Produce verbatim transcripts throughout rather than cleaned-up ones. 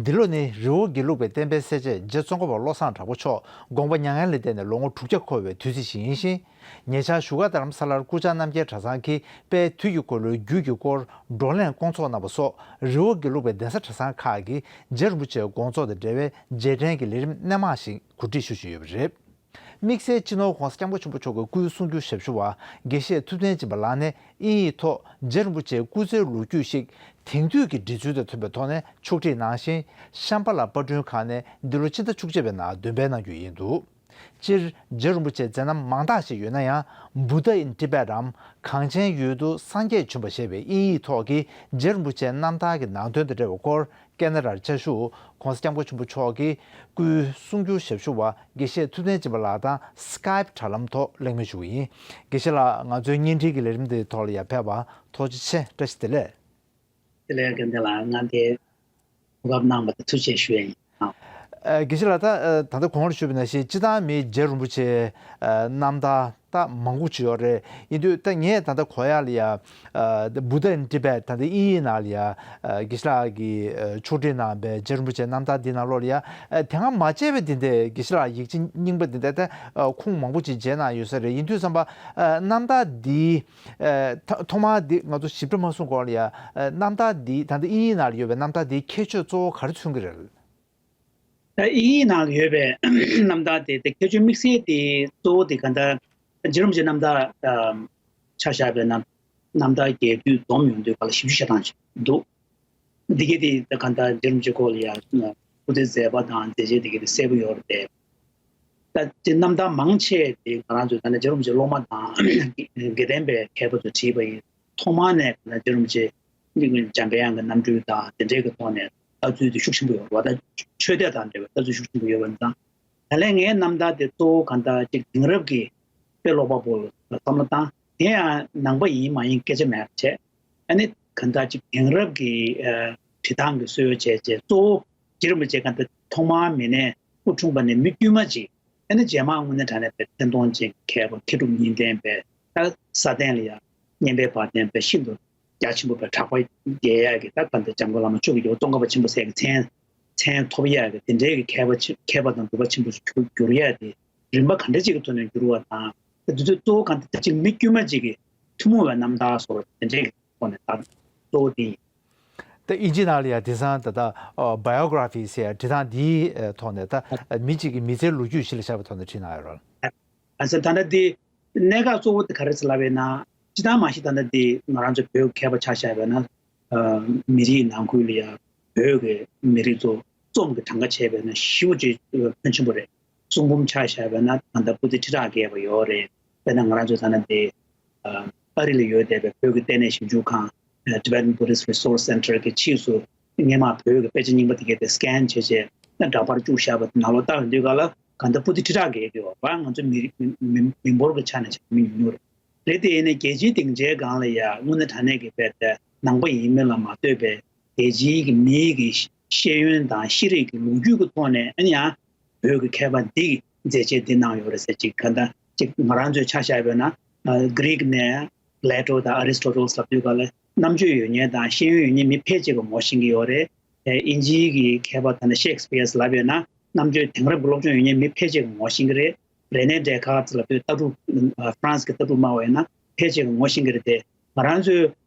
འདི་ལོ་ནི་རི་བོ་དགེ་ལུགས་པའི་བསྟན་པའི་སྲས་བཅས་རྗེ་ཙོང་ཁ་པ་བློ་བཟང་གྲགས་པ་མཆོག་དགོངས་པ་མྱ་ངན་ལས་འདས་ནས་ལོ་ངོ་དྲུག་བརྒྱ་འཁོར་བའི་དུས་ཚིགས་ཤིག་ཡིན་ཞིང་། ཉེ་ཆར་བཞུགས་སྒར་རྡ་རམ་ས་ལར་སྐུ་བཅར་རྣམ་རྒྱལ་གྲྭ་ཚང་གིས་དཔལ་དུས་ཀྱི་འཁོར་ལོའི་རྒྱུད་ཀྱི་སྐོར་བགྲོ་གླེང་བསྐོང་ཚོགས་གནང་བ་སོགས་རི་བོ་དགེ་ལུགས་པའི་གདན་ས་གྲྭ་ཚང་ཁག་གིས་རྗེ་རིན་པོ་ཆེའི་དགོངས་རྫོགས་དང་འབྲེལ་བའི་རྗེས་དྲན་གྱི་ལས་རིམ་སྣེ་མང་ཞིག་གོ་སྒྲིག་ཞུ་བཞིན་ཡོད་པ་རེད། དམིགས་བསལ་སྤྱི་ནོར་༸གོང་ས་༸སྐྱབས་མགོན་ཆེན་པོ་མཆོག་གི་སྐུའི་གསུང་སྒྱུར་ཞབས་ཞུ་བ་དགེ་བཤེས་ཐུབ་བསྟན་སྦྱིན་པ་ལགས་ནས་དབྱིན་ཡིག་ཐོག་རྗེ་རིན་པོ་ཆེའི་སྐུ་ཚེའི་ལོ་རྒྱུས་ཤིག་དེང་དུས་ཀྱི་འགྲེལ་ཚུལ་དང་མཐུན་པའི་ཐོག་ནས་ཕྱོགས་སྒྲིག་གནང་ཞིང་། ཤམ་བྷ་ལ་པར་སྐྲུན་ཁང་ནས་འདི་ལོ་ཕྱི་ཟླ་བཅུ་གཅིག་པའི་ནང་འདོན་སྤེལ་གནང་རྒྱུ་ཡིན་འདུག་སྤྱིར་རྗེ་རིན་པོ་ཆེའི་མཛད་རྣམ་མང་དག་ཞིག་ཡོད་ན་ཡང་། Buddha in Tibet འམ་གངས་ཅན་ཡུལ་དུ་སངས་རྒྱས་བྱོན་པ་ཞེས་པའི་དབྱིན་ཡིག་ཐོག་གི་རྗེ་རིན་པོ་ཆེའི་རྣམ་ཐར་གྱི་ནང་དོན་དང་འབྲེལ་བའི་སྐོར། ཀེ་ན་ཌར་བཅའ་བཞུགས་༸གོང་ས་༸སྐྱབས་མགོན་ཆེན་པོ་མཆོག་གི་སྐུའི་གསུང་སྒྱུར་ཞབས་ཞུ་བ་དགེ་བཤེས་ཐུབ་བསྟན་སྦྱིན་པ་ལགས་དང་སི་ཀའེབ་དྲ་ལམ་ཐོག་གླེང་མོལ་ཞུ་གི་ཡིན། དགེ་བཤེས་ལགས། ང་ཚོའི་བརྙན་འཕྲིན་གྱི་ལས་རིམ་འདིའི་ཐོག་ལ་ཡར་ཕེབས་པར་ཐུགས་རྗེ་ཆེ། བཀྲ་ཤིས་བདེ་ལེགས། བདེ་ལེགས། དགེ་འདུན་ལགས། ང་འདིར་གོ་སྐབས་གནང་བར་ཐུགས་རྗེ་ཆེ་ཞུ་ཡ་ཡིན། ཨ། ཨ། དགེ་བཤེས་ལགས། ད་ཨ་ད་ལྟ་གོང་ལ་ཞུས་པ་ནང་བཞིན་སྤྱིར་བཏང་མི་རྗེ་རིན་པོ་ཆེའི་ཨ་རྣམ་ཐར་ད་མང་པོ་ཅིག་ཡོད་རེད། ཡིན་དུས་ད་ངས་ད་ལྟ་གོ་ཡག་ལ་ཡ། ཨ། Buddha in Tibet ད་ལྟ་དབྱིན་ཡིག་ནང་ལ་ཡ། ཨ། དགེ་བཤེས་ལགས་ཀྱིས་ཨ་ཕྱོགས་སྒྲིག་གནང་བའི་རྗེ་རིན་པོ་ཆེའི་རྣམ་ཐར་འདི་ནང་ལོགས་ལ་ཡ། ཨ། དེ་སྔ་མ་མཇལ་བའི་འདི་འདྲའི་དགེ་བཤེས་ལགས་ཡིག་ཆ་རྙིང་པ་འདི་འདྲ་ད་ཨ་ཁུངས་མང་པོ་ཅིག་མཇལ་གནང་ཡོད་ས་རེད། ཡིན་དུས་ཙམ་པ་ཨ་རྣམ་ཐར་འདི། ཨ། ཐ་ཐོག་མར་འདི་ང་ཚོ་ཞིབ་ཕྲ་མ་གསུང་གོང་ལ་ཡ། ཨ། རྣམ་ཐར་འདི་ད་ལྟ་དབྱིན་ཡིག་ནང་ལ་ཡོད་པའི་རྣམ་ཐར་འདིའི་ཁྱད་ཆོས་གཙོ་བོ་ག་རེ་མཚོན་གྱི་རེད། ད་དབྱིན་ཡིག་ནང་ལ་ཡོད་པའི་རྣམ་ཐར་དེ་དེ་ཁྱད་ཆོས་དམིགས་བསལ་དེ་གཙོ་བོ་དེ་ག་ད་རྗེ་རིན་པོ་ཆེའི་རྣམ་ཐར་ཨམ་ཆ་བཞག་པའི་ན། རྣམ་ཐར་རྒྱས་བསྡུས་སྡོམ་ཡོང་དུས་ག་ལ་བཞི་བཅུ་ཞེ་གྲངས་ཤིག་འདུག་འདི་གའི་དེ་ད་ག་ད་རྗེ་རིན་པོ་ཆེའི་སྐོར་ལ་ཡ་སྐུ་ཚེའི་མཛད་པ་དང་མཛད་རྗེས་དེ་གའི་དེ་གསལ་པོ་ཡོད་རེད་དེ། ད་དེ་རྣམ་ཐར་མང་ཆེ་དེ་ང་རང་ཚོས་ད་ནི་རྗེ་རིན་པོ་ཆེའི་སློབ་མ་དང་དགེ་ལྡན་པའི་མཁས་པ་ཚོས་བྲིས་པ་ཡིན། ཐོག་མར་ནས་ད་ནི་རྗེ་རིན་པོ་ཆེ་འཇམ་པའི་དབྱངས་ཀྱི་རྣམ་སྤྲུལ་དང་དེ་འདྲའི་གི་ཐོག་ནས་ལྟ་ཚུལ་དེ་ཤུགས་ཆེན་པོ་ཡོད་རེད་བ། ད་ཆོས་དད་དང་འབྲེལ་བའི་ལྟ་ཚུལ་ཤུགས་ཆེན་པོ་ཡོད་པ་ཡིན་ཙང་། ད་ལན་ངའི་རྣམ་ཐར་དེ་གཙོ་བོ་གང་ལྟར་ཅིག་དེང་རབས་ཀྱི་དཔེ་ཀློག་པ་པོ་ལ་བསམ་བློ་བཏང་། དེ་ཡང་ནང་པ་ཡིན་མ་ཡིན་སྐད་ཆ་མེད་པ་བྱས། ཨ་ནི་གང་ལྟར་ཅིག་དེང་རབས་ཀྱི་ཨ་བྲིས་སྟངས་ཀྱི་སྲོལ་བྱས་བྱས་གཙོ་བོ་རྗེ་རིན་པོ་ཆེ་གང་ལྟར་ཐོག་མར་མི་ནས་སྐུ་འཁྲུངས་པ་ནས་མི་དཀྱུས་མ་ཅིག་ཨ་ནི་རྗེས་མ་དངོས་གནས་དྲང་གནས་པའི་མཚན་མཐོང་ཅན་མཁས་པ་མཁས་གྲུབ་གཉིས་ལྡན་པའི་ད་ས་སྟེང་ལ་ཡང་སྙན་པའི་བ་དན་པའི་ཤིན་ཏུ་རྒྱ་ཆེན་པོ་པའི་གྲགས་པ་རྒྱས་ཡག་གི་ད་གང་ལྟར་འཇམ་མགོན་བླ་མ་མཆོག་གི་ཡོད་ཙོང་ཁ་པ་ཆེན་པོ་ཟེར་གི་མཚན་མཚན་ཐོབ་ཡག་གི་དེ་འདྲའི་གི་མཁས་པ་ཆེ་མཁས་པ་དང་གྲུབ་པ་ཆེན་པོ་ཞིག་གྱུར་གྱུར་ཡག་དེ། རིམ་པ་ག་འདྲ་ཅིག་གི་ཐོག་ནས་འགྱུར་བ་དང་། དེ་ཚོ་གཙོ་བོ་གང་ལྟར་ཅིག་མི་དཀྱུས་མ་ཅིག་གི་ཐུན་མོང་བའི་རྣམ་ཐར་སོགས་དེ་འདྲའི་གི་ཐོག་ནས་ད་གཙོ་བོ་དེ་ཡིན། ད་དབྱིན་ཇི་ནང་ལ་ཡང་དེང་སང་ད་ལྟ་ཨ་biography ཟེར་ཡ་བྲིས་སྟངས་འདིའི་ཐོག་ནས་ད་མི་གཅིག་གི་མི་ཚེའི་ལོ་རྒྱུས་གཞི་ལ་བཞག་པའི་ཐོག་ནས་བྲིས་གནང་ཡོད་རེད། ཨ་ཙི། ད་ལྟ་འདི་གནད་འགག་གཙོ་བོ་དེ་ག་རེ་ཟེར་ལབ་པ་ཡིན་ན། སྤྱིར་བཏང་མ་གཞི་ད་ལྟ་འདི་ང་རང་ཚོ་བོད་མཁས་པ་ཆ་བཞག་པ་ཡིན་ན། ཨ་མི་རིགས་ནང་ཁུལ་ལ་ཡང་བོད་ཀྱི་མི་རིགས་ཚོ་རྩོམ་གྱི་གྲངས་ཀ་བྱས་པ་ཡིན་ན་ཞེ་པོ་ཅིག་ཕོན་ཆེན་པོ་རེད། གསུང་འབུམ་ཆ་བཞག་པ་ཡིན་ན་ད་ལྟ་པོ་ཏི་ཁྲི་ཕྲག་བརྒལ་བ་ཡོད་རེད། དཔེར་ན་ང་རང་ཚོ་ད་ལྟ་འདི་ཨ་ཨ་རི་ལ་ཡོད་བསྡད་པའི་བོད་ཀྱི་ལྟེ་གནས་ཞིབ་འཇུག་ཁང་། ཨ་Tibetan Buddhist Resource Center གི་ཕྱིས་སུ་སྔས་མ་བོད་ཀྱི་དཔེ་ཆ་རྙིང་པ་དེ་གའི་དེ་scan བྱས་བྱས་ན་འདྲ་པར་བཅུག་བཞག་པ་དེ་ནང་ལོགས་ལྟ་ཡོང་དུས་ག་ལ་གང་ལྟར་པོ་ཏི་ཁྲི་ཕྲག་བརྒལ་གྱི་ཡོད་པ། ང་ཚོ་མི་རིགས་མི་མི་མི་འབོར་གྱི་ཆ་ནས་བྱས་ན་མི་ཉུང་ཉུང་རེད། རེད་དེ་ཡིན་ནའི་རྒྱལ་སྤྱིའི་སྡིངས་ཆའི་སྒང་ལ་ཡ་དངོས་གནས་དྲང་གནས་ཀྱི་དཔེ་དེ་ནང་པ་ཡིན་མིན་ལ་མ་ལྟོས་པའི་རྒྱལ་སྤྱིའི་གི་མིའི་གི་ཤེས་ཡོན་དང་ཤེས་རིག་གི་ལོ་རྒྱུས་ཀྱི་ཐོག་ནས་ཨ་ནི་ཡང་བོད་ཀྱི་མཁས་པ་འདི་གི་མཛད་རྗེས་འདི་གནང་ཡོད་རེད་ཟེར་ཅིག་ག་ད་ཅིག་ང་རང་ཚོའི་ཆ་བཞག་པ་ཡིན་ན་Greek ནས་Plato དང་Aristotle ལབ་དུས་ག་ལ་རྣམ་དཔྱོད་ཡོད་མཁན་དང་ཤེས་ཡོན་ཡོད་མཁན་མི་ཕལ་ཆེར་གྱིས་ངོ་ཤེས་ཀྱི་ཡོད་རེད། དབྱིན་ཇིའི་གི་མཁས་པ་ད་ནི་Shakespeare ལབ་ཡོད་ན་རྣམ་དཔྱོད་དེང་རབས་ཀྱི་སློབ་སྦྱོང་ཡོད་མཁན་མི་ཕལ་ཆེར་གྱིས་ངོ་ཤེས་ཀྱི་རེད། Rene Descartes ལབ་དུས་ལྟ་གྲུབ་ཨ་France གི་ལྟ་གྲུབ་སྨྲ་བ་ཡིན་ན་ཕལ་ཆེར་གྱིས་ངོ་ཤེས་ཀྱི་རེད་དེ། ང་རང་ཚོའི་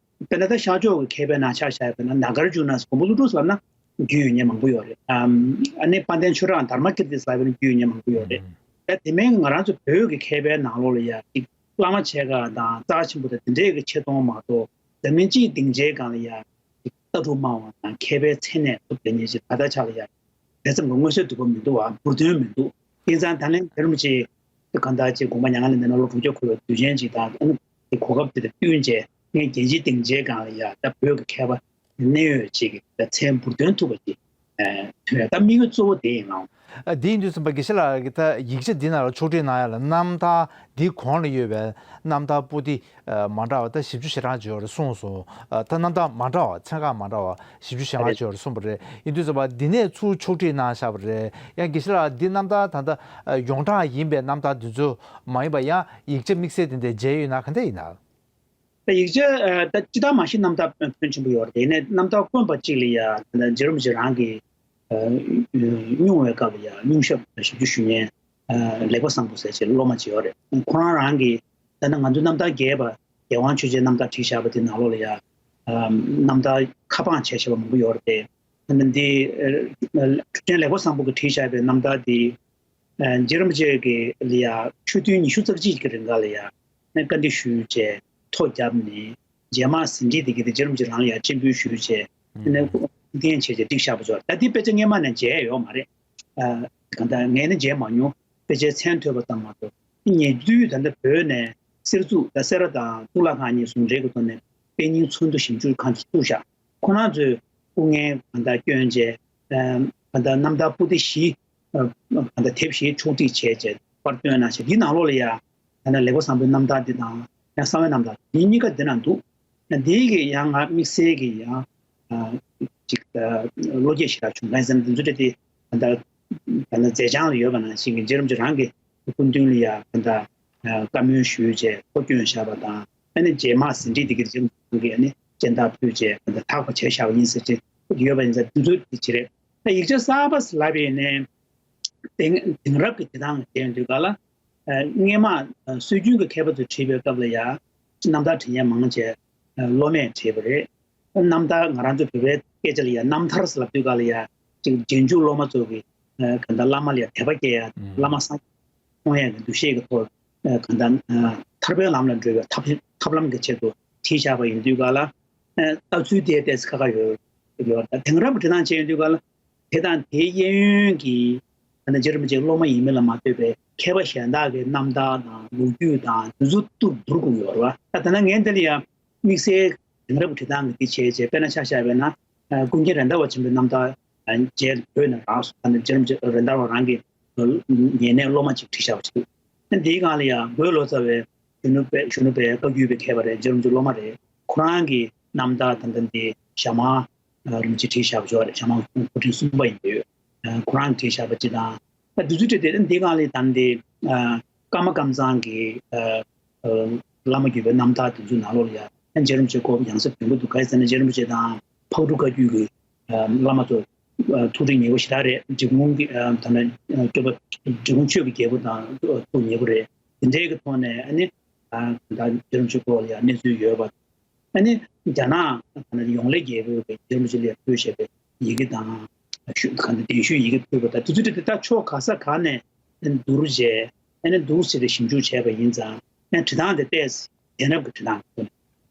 དཔེར་ན་ད་ཤར་ཕྱོགས་ཀྱི་མཁས་པའི་ནང་ཆ་བཞག་པ་ཡིན་ན་ནཱ་གཱར་ཇུ་ན་མགོན་པོ་ཀླུ་སྒྲུབ་ལབ་ན་རྒྱུས་ཡོད་མཁན་མང་པོ་ཡོད་རེད། ཨམ་ཨ་ནི་དཔལ་ལྡན་ཆོས་གྲགས་དྷརྨ་ཀིརྟི་ལབ་པ་ཡིན་ན་རྒྱུས་ཡོད་མཁན་མང་པོ་ཡོད་རེད། ད་དེ་མིན་ང་རང་ཚོ་བོད་ཀྱི་མཁས་པའི་ནང་ལོགས་ལ་ཡ་ཅིག་བླ་མ་ཆེ་ཁག་དང་རྩ་ཆེན་པོ་དང་དེ་འདྲའི་གི་ཆེ་མཐོང་མ་གཏོགས་འཛམ་གླིང་སྤྱིའི་སྡིངས་ཆའི་སྒང་ལ་ཡ་ཅིག་ལྟ་གྲུབ་སྨྲ་བ་དང་མཁས་པའི་མཚན་གནས་ཐོབ་པའི་ཉེ་ཆེ་ད་ལྟ་ཆ་ལ་ཡ་དེ་ཙམ་གྱི་མངོན་གསལ་དོད་པོ་མི་འདུག་བ། འབུར་ཐོན་མི་འདུག་དེང་སང་ད་ལན་རྗེ་རིན་པོ་ཆེ་གང་ལྟར་ཅིག་དགོངས་པ་མྱ་ངན་ལས་འདས་ནས་ལོ་དྲུག་བརྒྱ་འཁོར་བའི་དུས་ཆེན་ཅིག་དང་ཨ་ནི་གོ་སྐབས་དེ་དང་བསྟུན་བྱས་ངས་རྒྱལ་སྤྱིའི་སྡིངས་ཆའི་སྒང་ལ་ཡ་ད་བོད་ཀྱི་མཁས་པ་གནད་ཡོད་ཅིག་གི་ད་མཚན་འབུར་ཐོན་ཐུབ་པ་ཅིག་ཐོན་ཡ་ད་དམིགས་ཡུལ་གཙོ་བོ་དེ་ཡིན་ལགས། ཨ་དེ་ཡིན་དུས་ཙམ་པ་དགེ་བཤེས་ལགས་ཀྱིས་ད་ཡིག་ཆ་འདི་ནང་ལ་ཕྱོགས་སྒྲིག་གནང་ཡ་ལ་རྣམ་ཐར་འདིའི་གོང་ལ་ཡོད་པའི་རྣམ་ཐར་པོ་ཏི་ཨ་མ་འདྲ་བ་ད་བཞི་བཅུ་ཞེ་གྲངས་ཅིག་ཡོད་རེད་གསུངས་སོང་། ཨ་ད་རྣམ་ཐར་མ་འདྲ་བ་ཚན་ཁག་མ་འདྲ་བ་བཞི་བཅུ་ཞེ་ལྔ་ཅིག་ཡོད་རེད་གསུངས་པ་རེད། ཡིན་དུས་ཙམ་པ་འདི་ནས་ཚུར་ཕྱོགས་སྒྲིག་གནང་བཞག་པ་རེད། ཡང་དགེ་བཤེས་ལགས་འདི་རྣམ་ཐར་ད་ལྟ་ཡོངས་གྲགས་ཡིན་པའི་རྣམ་ཐར་འདི་ཚོ་མ་ཡིན་པ་ཡང་ཡིག་ཆ་དམིགས་བསལ་དེ་འདྲ་མཇལ་ཡོད་ན་ག་འདྲ་ཡིན་ན། ད་ཡིག་ཆ་ཨ་ད་སྤྱིར་བཏང་མ་གཞི་རྣམ་ཐར་ཕོན་ཆེན་པོ་ཡོད་རེད། དེ་ནས་རྣམ་ཐར་དཀོན་པ་གཅིག་ལ་ཡ་ད་ལྟ་རྗེ་རིན་པོ་ཆེ་རང་གི་ ཨ་སྙུང་བའི་སྐབས་ལ་ཡང་སྙུང་ཞབས་ཞབས་ཞུ་ཞུ་མཁན་ཨ་ལེགས་པ་བཟང་པོ་ཟེར་ཅིག་སློབ་མ་ཅིག་ཡོད་རེད། ཁོ་རང་རང་གིས་ད་ནི་ང་ཚོའི་རྣམ་ཐར་རྒྱས་པ་རྒྱལ་དབང་ཆོས་རྗེའི་རྣམ་ཐར་བྲིས་བཞག་པ་དེ་ནང་ལོགས་ལ་ཡང་ཨ་རྣམ་ཐར་ཁ་འཕངས་བྱས་བཞག་པ་མང་པོ་ཡོད་རེད་དེ། ད་ནི་འདི་ཨ་གྲུབ་ཆེན་ལེགས་པ་བཟང་པོ་གིས་བྲིས་བཞག་པའི་རྣམ་ཐར་འདི་ཨ་རྗེ་རིན་པོ་ཆེ་གི་ལ་ཡང་ཆོས་ཐུན་ཉི་ཤུ་རྩ་གཅིག་གི་རིང་ག་ལ་ཡང་བཀའ་འདྲི་ཞུས་བྱས་ཐོ་བརྒྱབ་ནས་རྗེས་མ་ཟིན་བྲིས་དེ་གི་དེ་རྗེ་རིན་པོ་ཆེ་རང་ལ་ཡང་སྤྱན་འབུལ་ཞུས་བྱས་ཨ་ནི་ཐུགས་འགན་བྱས་བྱས་བསྒྲིགས་བཞག་པ་ཚོ་ད་དེ་དཔེ་ཆ་སྔོན་མ་ནས་མཇལ་ཡོད་མ་རེད། ཨ་གང་ལྟར་ངས་ནི་མཇལ་མ་མྱོང་། དཔེ་ཆའི་མཚན་ཐོས་པ་ཙམ་མ་གཏོགས་ཉེ་དུས་ད་ལྟ་བོད་ནས་གསེར་གཙུག་ད་སེ་ར་དང་གཙུག་ལག་ཁང་གཉིས་ཟུང་འབྲེལ་གྱི་ཐོག་ནས་དཔེ་རྙིང་འཚོལ་བསྡུ་ཞིབ་འཇུག་ཁང་དུ་བཙུགས་བཞག་ཁོ་རང་ཚོས་སྐུ་ངལ་གང་ལྟར་བསྐྱོན་བྱས་ཨ་གང་ལྟར་རྣམ་ཐར་པོ་ཏི་བཞི་ཨ་ད་དེབ་བཞི་ཕྱོགས་སྒྲིག་བྱས་བྱས་པར་བཏོན་གནང་ཞིང་འདིའི་ནང་ལོགས་ལ་ཡང་ད་ནི་ལེགས་པ་བཟང་པོའི་རྣམ་ཐར་འདི་དང་ཡང་གསང་བའི་རྣམ་ཐར་འདི་གཉིས་ཀ་འདི་ན་འདུག་འདིའི་གི་ཡང་ང་དམིགས་བསལ་གྱི་ཡང་ཨ་ཅིག་ཨ་བློ་སྐྱེད་ཞེ་དྲག་བྱུང་། གང་ཡིན་ཟེར་ན་འདི་ཚོ་དེ་ད་ལྟ་ད་ལྟ་མཛད་བྱང་ལ་ཡོད་པ་ནང་བཞིན་གྱི་རྗེ་རིན་པོ་ཆེ་རང་གི་སྐུ་མདུན་ལ་ཡང་ད་ལྟ་ཨ་བཀའ་མོལ་ཞུས་བྱས་ཐོ་བསྐྱོན་བཞག་པ་དང་ཨ་ནི་རྗེས་མ་ཟིན་བྲིས་འདི་གི་རྗེ་རིན་པོ་ཆེ་རང་གི་ཨ་ནི་སྦྱིན་བདག་ཕུལ་བྱས་ད་ལྟ་དག་པ་བྱས་བཞག་པ་ཡིན་ཟེར་ཅིག་ཡོད་པ་ཡིན་ཙང་འདི་ཚོ་དེ་བྱེད་རེད། ད་ཡིག་ཆ་གསར་པ་ལབ་པ་ཡིན་ནའི་དེང་དེང་རབས་ཀྱི་བྲིས་ཐང་ལ་བལྟས་དུས་ག་ལ་ཨ་སྔས་མ་ཨ་སྲོལ་རྒྱུན་གྱི་མཁས་པ་ཚོས་བྲིས་པའི་སྐབས་ལ་ཡང་རྣམ་ཐར་བྲིས་མཁན་མང་ཆེ་ཨ་སློབ་མས་བྲིས་པ་རེད། རྣམ་ཐར་ང་རང་ཚོ་བོད་པའི་སྐད་ཆ་ལ་ཡང་རྣམ་ཐར་ཟེར་ལབ་དུས་ག་ལ་ཡང་ཅིག་རྗེས་འཇུག་སློབ་མ་ཚོ་གི་ཨ་གང་ལྟར་བླ་མ་ལ་ཡང་དད་པ་སྐྱེ་ཡ་ཨུམ། བླ་མ་བསམ་མཐོང་ཡ་གི་འདུ་ཤེས་ཀྱི་ཐོག་ཨ་གང་ལྟར་ཨ་ཐར་པའི་ལམ་ལ་འགྲོ་བའི་ཐབས་ཐབས་ལམ་གྱི་ཆེད་དུ་བྲིས་བཞག་པ་ཡིན་དུས་ག་ལ། ལྟ་ཚུལ་དེ་ཏོག་ཙམ་ཁག་ཁག་ཡོད་ཡོད། ད་དེང་རབས་ཀྱི་བྲིས་ཐང་བྱས་ཡོང་དུས་ག་ལ་དེ་དང་དེའི་གཡས་གཡོན་གྱི་ད་ནི་རྗེ་རིན་པོ་ཆེའི་སློབ་མ་ཡིན་མིན་ལ་མ་ལྟོས་པའི་མཁས་པ་གཞན་དག་གི་རྣམ་ཐར་དང་ལོ་རྒྱུས་དང་དེ་ཚོ་ཏུ་བསྡུར་དགོས་ཡོད་རེད་བ། ད་ད་ནི་ངས་འདི་ལ་ཡང་དམིགས་བསལ་དེང་རབས་ཀྱི་བྲིས་ཐང་གི་དེ་བྱས་རྗེས་དཔེར་ན་ཆ་བཞག་པ་ཡིན་ན་ཀུན་མཁྱེན་རེད་མདའ་བ་ཆེན་པོའི་རྣམ་ཐར་རྗེས་བོད་ནས་རག་སོང་། ད་ནི་རྗེ་རིན་པོ་ཆེ་རེད་མདའ་བ་རང་གི་ཉེ་གནས་སློབ་མ་ཅིག་བྲིས་བཞག་པ་ཞིག་འདིའི་སྒང་ལ་ཡང་འགོས་ལོ་ཙཱ་བའི་གཞོན་ནུ་དཔལ་གཞོན་ནུ་དཔལ་བཀའ་བརྒྱུད་པའི་མཁས་པ་རེད། རྗེ་རིན་པོ་ཆེའི་སློབ་མ་རེད། ཁོ་རང་གི་རྣམ་ཐར་ད་ལྟ་འདི་ཞྭ་དམར་རིན་པོ་ཆེས་བྲིས་བཞག་པ་ཅིག་ཡོད་རེད། ཞྭ་དམར་སྐུ་ཕྲེང་གསུམ་པ་ཡིན་པས། ཁོ་རང་གིས་བྲིས་བཞག་པ་ཅིག་དང་། ད་འདི་ཚོ་བྲིས་ཏེ་འདིའི་སྒང་ལ་ད་འདི་ཀརྨ་ཀམ་ཚང་གི་བླ་མ་བརྒྱུད་པའི་རྣམ་ཐར་དེ་ཚོའི་ནང་ལོགས་ལ་ཡང་རྗེ་རིན་པོ་ཆེའི་སྐོར་ཡང་སེ་འདོན་གྱི་འདུག་གང་ཡིན་ཟེར་ན་རྗེ་རིན་པོ་ཆེ་དང་ཕག་གྲུ་བཀའ་བརྒྱུད་ཀྱི་བླ་མ་ཚོ་ཐུགས་རེ་ཉེ་པོ་ཞེ་དྲག་རེད། འབྲི་གུང་གི་ཨ་ད་ནི་སྐྱོབ་པ་འབྲི་གུང་ཆོས་ཀྱི་རྒྱལ་པོ་དང་ཐུགས་ཉེ་པོ་རེད། དེ་འདྲའི་གི་ཐོག་ནས་ཨ་ནི་ཨ་ད་རྗེ་རིན་པོ་ཆེའི་སྐོར་ལ་ཡང་གནས་ཚུལ་ཡོད་པ། ཨ་ནི་རྒྱ་ནག་ད་ནི་ཡོང་སླེབས་རྒྱལ་པོས་རྗེ་རིན་པོ་ཆེ་ལ་ཕུལ་བཞག་པའི་ཡི་གེ་དང་ཞུ་གང་དེ་གདན་ཞུའི་ཡི་གེ་ཕུལ་བ་དང་དེ་ཚོ་དེ་ད་ཕྱོགས་ག་ས་ག་ནས་བསྡུར་བྱས་ཨ་ནི་འདུག་ཟེར་ཏེ་ཞིབ་འཇུག་བྱས་པ་ཡིན་ཙང་ཨ་ནི་བྲིས་ཐང་དེ་ཏོག་ཙམ་དེང་རབས་ཀྱི་བྲིས་ཐང་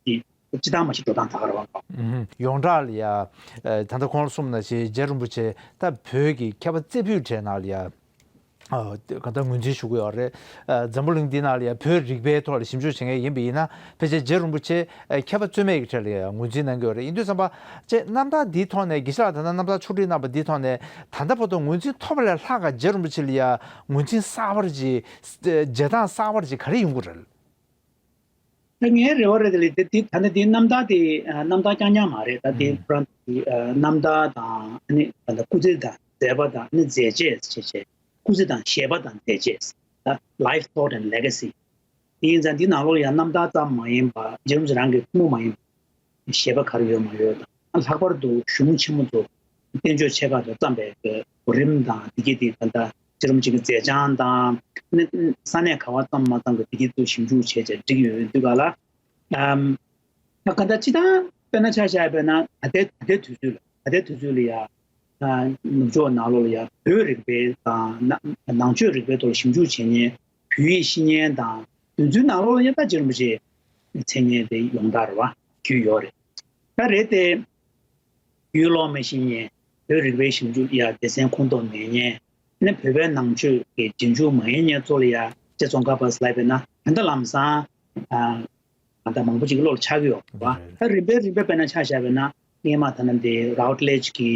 དེ་སྤྱི་བཏང་མ་ཞིག་འགྲོ་སྟངས་ད་ག་རེ་བ། ཨུམ། ཡོངས་གྲགས་ལ་ཡ། ཨ་ད་ལྟ་ཁོང་གསུངས་ནང་བཞིན་རྗེ་རིན་པོ་ཆེ་ད་བོད་ཀྱི་མཁས་པ་རྩེ་ཕུད་གྲས་ནང་ལ་ཡ། ཨ་ག་ད་ངོས་འཛིན་ཞུ་གི་ཡོད་རེད། ཨ་འཛམ་བུ་གླིང་འདི་ནང་ལ་ཡ་བོད་རིག་པའི་ཐོག་ལ་ཞིབ་འཇུག་བྱེད་མཁན་ཡིན་པ་ཡིན་ན་ཕལ་ཆེར་རྗེ་རིན་པོ་ཆེ་ཨ་མཁས་པ་རྩོད་མེད་ཀྱི་གྲས་ལ་ཡ་ངོས་འཛིན་གནང་གི་ཡོད་རེད། ཡིན་དུས་ཙམ་པ་ཅེ་རྣམ་ཐར་འདིའི་ཐོག་ནས་དགེ་བཤེས་ལགས་ད་ལྟ་རྣམ་ཐར་ཕྱོགས་སྒྲིག་གནང་པ་འདིའི་ཐོག་ནས་ད་ལྟ་བར་དུ་ངོས་འཛིན་ཐོབ་པ་ལས་ལྷག་ག་རྗེ་རིན་པོ་ཆེ་ལ་ཡ་ངོས་འཛིན་གསར་པར་ཅིག་བྱེད་སྟངས་གསར་པར་ཅིག་ག་རེ་ཡོང་གི་རེད། ད་ངའི་རེ་བ་རེད་དེ་ལས་དེ་དེ་ད་ནི་དེ་རྣམ་ཐར་དེ་ཨ་རྣམ་ཐར་རྐྱང་རྐྱང་མ་རེད། ད་དེ་ཨུམ། ཁོ་རང་གི་ཨ་རྣམ་ཐར་དང་ཨ་ནི་ད་ལྟ་སྐུ་ཚེ་དང་མཛད་པ་དང་ཨ་ནི་མཛད་རྗེས་ཞེས་བྱས། སྐུ་ཚེ་དང་བཞེད་པ་དང་མཛད་རྗེས། ད་Life Thought and Legacy། དེ་ཡིན་ཙང་འདི་ནང་ལོགས་ལ་ཡང་རྣམ་ཐར་ཙམ་མ་ཡིན་པ་རྗེ་རིན་པོ་ཆེ་རང་གི་ཐུན་མོང་མ་ཡིན་པ་བཞེད་པ་ག་རེ་ཡོད་མ་ཡོད་དང་། ལྷག་པར་དུ་གཞུང་ཆེན་མོ་ཚོ་བསྟན་བཅོས་ཆེ་ཁག་ཚོ་བརྩམས་པའི་གོ་རིམ་དང་འདི་གའི་དེ་ད་ལྟ་རྗེ་རིན་པོ་ཆེ་གི་མཛད་བྱང་དང་ནི་ས་གནས་ག་བ་བརྩམས་མ་བརྩམས་གི་འདི་གའི་ཚོ་ཞིབ་འཇུག་བྱས་བྱས་བསྒྲིགས་ཡོད་དུས་ག་ལ། ཨམ། ད་ག་ད་སྤྱི་བཏང་དཔེར་ན་ཆ་བཞག་པ་ན་ད་ལྟའི་ད་ལྟའི་དུས་ཚོད་ལ་ད་ལྟའི་དུས་ཚོད་ལ་ཡ། ཨ་ནུབ་ཕྱོགས་ནང་ལོགས་ལ་ཡ་བོད་རིག་པའི་དང་ན་ནང་ཆོས་རིག་པའི་ཐོག་ལ་ཞིབ་འཇུག་བྱེད་མཁན་བོད་ཡིག་ཤེས་མཁན་དང་དེ་ཚོའི་ནང་ལོགས་ལ་ཡ་ད་རྗེ་རིན་པོ་ཆེའི་མཚན་སྙན་དེ་ཡོངས་གྲགས་རེད་བ་རྒྱུས་ཡོད་རེད། ད་རེད་དེ། ཡུལ་ལུང་མི་ཤེས་མཁན་བོད་རིག་པའི་ཞིབ་འཇུག་ཡ་སྡེ་ཚན་ཁོངས་གཏོགས་མེད་མཁན་ནི་བོད་པའི་ནང་ཆོས་ཀྱི་རྗེས་འཇུག་མ་ཡིན་མཁན་ཚོ་ལ་ཡ་རྗེ་ཙོང་ཁ་པ་ལབ་པས་ན་ད་ལྟ་ལམ་སང་ཨ། ང་ད་མང་པོ་ཅིག་བློ་ལ་འཆར་གྱི་ཡོད་རེད་བ། ད་རིམ་པས་རིམ་པས་དཔེར་ན་ཆ་བཞག་པས་ན་སྔས་མ་ད་ནི་འདི་Routledge་གི་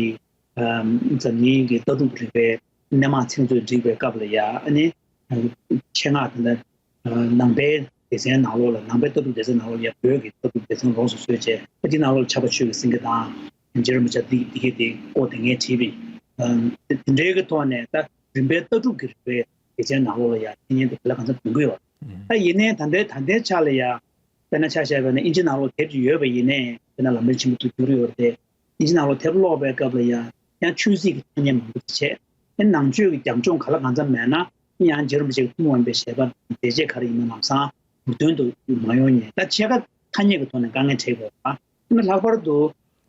འཛམ་གླིང་གི་ལྟ་གྲུབ་རིག་པའི་སྣེ་མང་ཚིག་མཛོད་བསྒྲིགས་པའི་སྐབས་ལ་ཡ་ཨ་ནི་ཆེད་མངགས་ད་ནི་ནང་པའི་སྡེ་ཚན་ནང་ལོགས་ལ་ནང་པའི་ལྟ་གྲུབ་སྡེ་ཚན་ནང་ལོགས་ལ་ཡ་བོད་ཀྱི་ལྟ་གྲུབ་སྡེ་ཚན་ལོགས་སུ་བཟོས་བྱས་ཨ་འདི་ནང་ལོགས་ལ་ཕྱྭ་པ་ཆོས་ཀྱི་སེང་གེ་དང་རྗེ་རིན་པོ་ཆེ་འདི་འདི་གས་དེ་སྐོར་དེ་ངས་བྲིས་པས། དེ་འདྲའི་གི་ཐོག་ནས་ད་རིམ་པའི་ལྟ་གྲུབ་ཀྱི་རིག་པའི་སྡེ་ཚན་ནང་ལོགས་ལ་ཡ་མཚན་སྙན་དེ་དེ་ལ་གང་འཚམ་འདོན་གི་ཡོད། ད་ཡིན་ནའི་ད་ལྟའི་ད་ལྟའི་ཆ་ལ་ཡ། དཔེར་ན་ཆ་བཞག་པ་ན་ཨིན་ཇི་ནང་ལོགས་དེབ་ཅིག་ཡོད་པ་ཡིན་ནའི་དཔེར་ན་ལམ་རིམ་ཆེན་པོ་དུ་བསྒྱུར་ཡོད་རེད་དེ། ཨིན་ཇི་ནང་ལོགས་དེབ་ཀློག་པའི་སྐབས་ལ་ཡང་ ཡང་ཆོས་སྲིད་ཀྱི་ཐ་སྙད་མང་པོ་ཅིག་བྱས། ཨེ་ནང་ཆོས་ཀྱི་རྒྱབ་ལྗོངས་ག་ལ་གང་འཚམ་མེད་ན་ཡང་རྗེ་རིན་པོ་ཆེ་གི་ཐུན་མོང་མ་ཡིན་པའི་བཞེད་པ་མཛད་རྗེས་ག་རེ་ཡིན་ན་ལམ་སང་མུ་མཐུད་དུ་མ་ཡོང་ཉན། ད་ཕྱེད་ཀ་ཐ་སྙད་ཀྱི་ཐོག་ནས་དཀའ་ངལ་འཕྲད་དགོས་པ། ཨ་ནི་ལྷག་པར་དུ་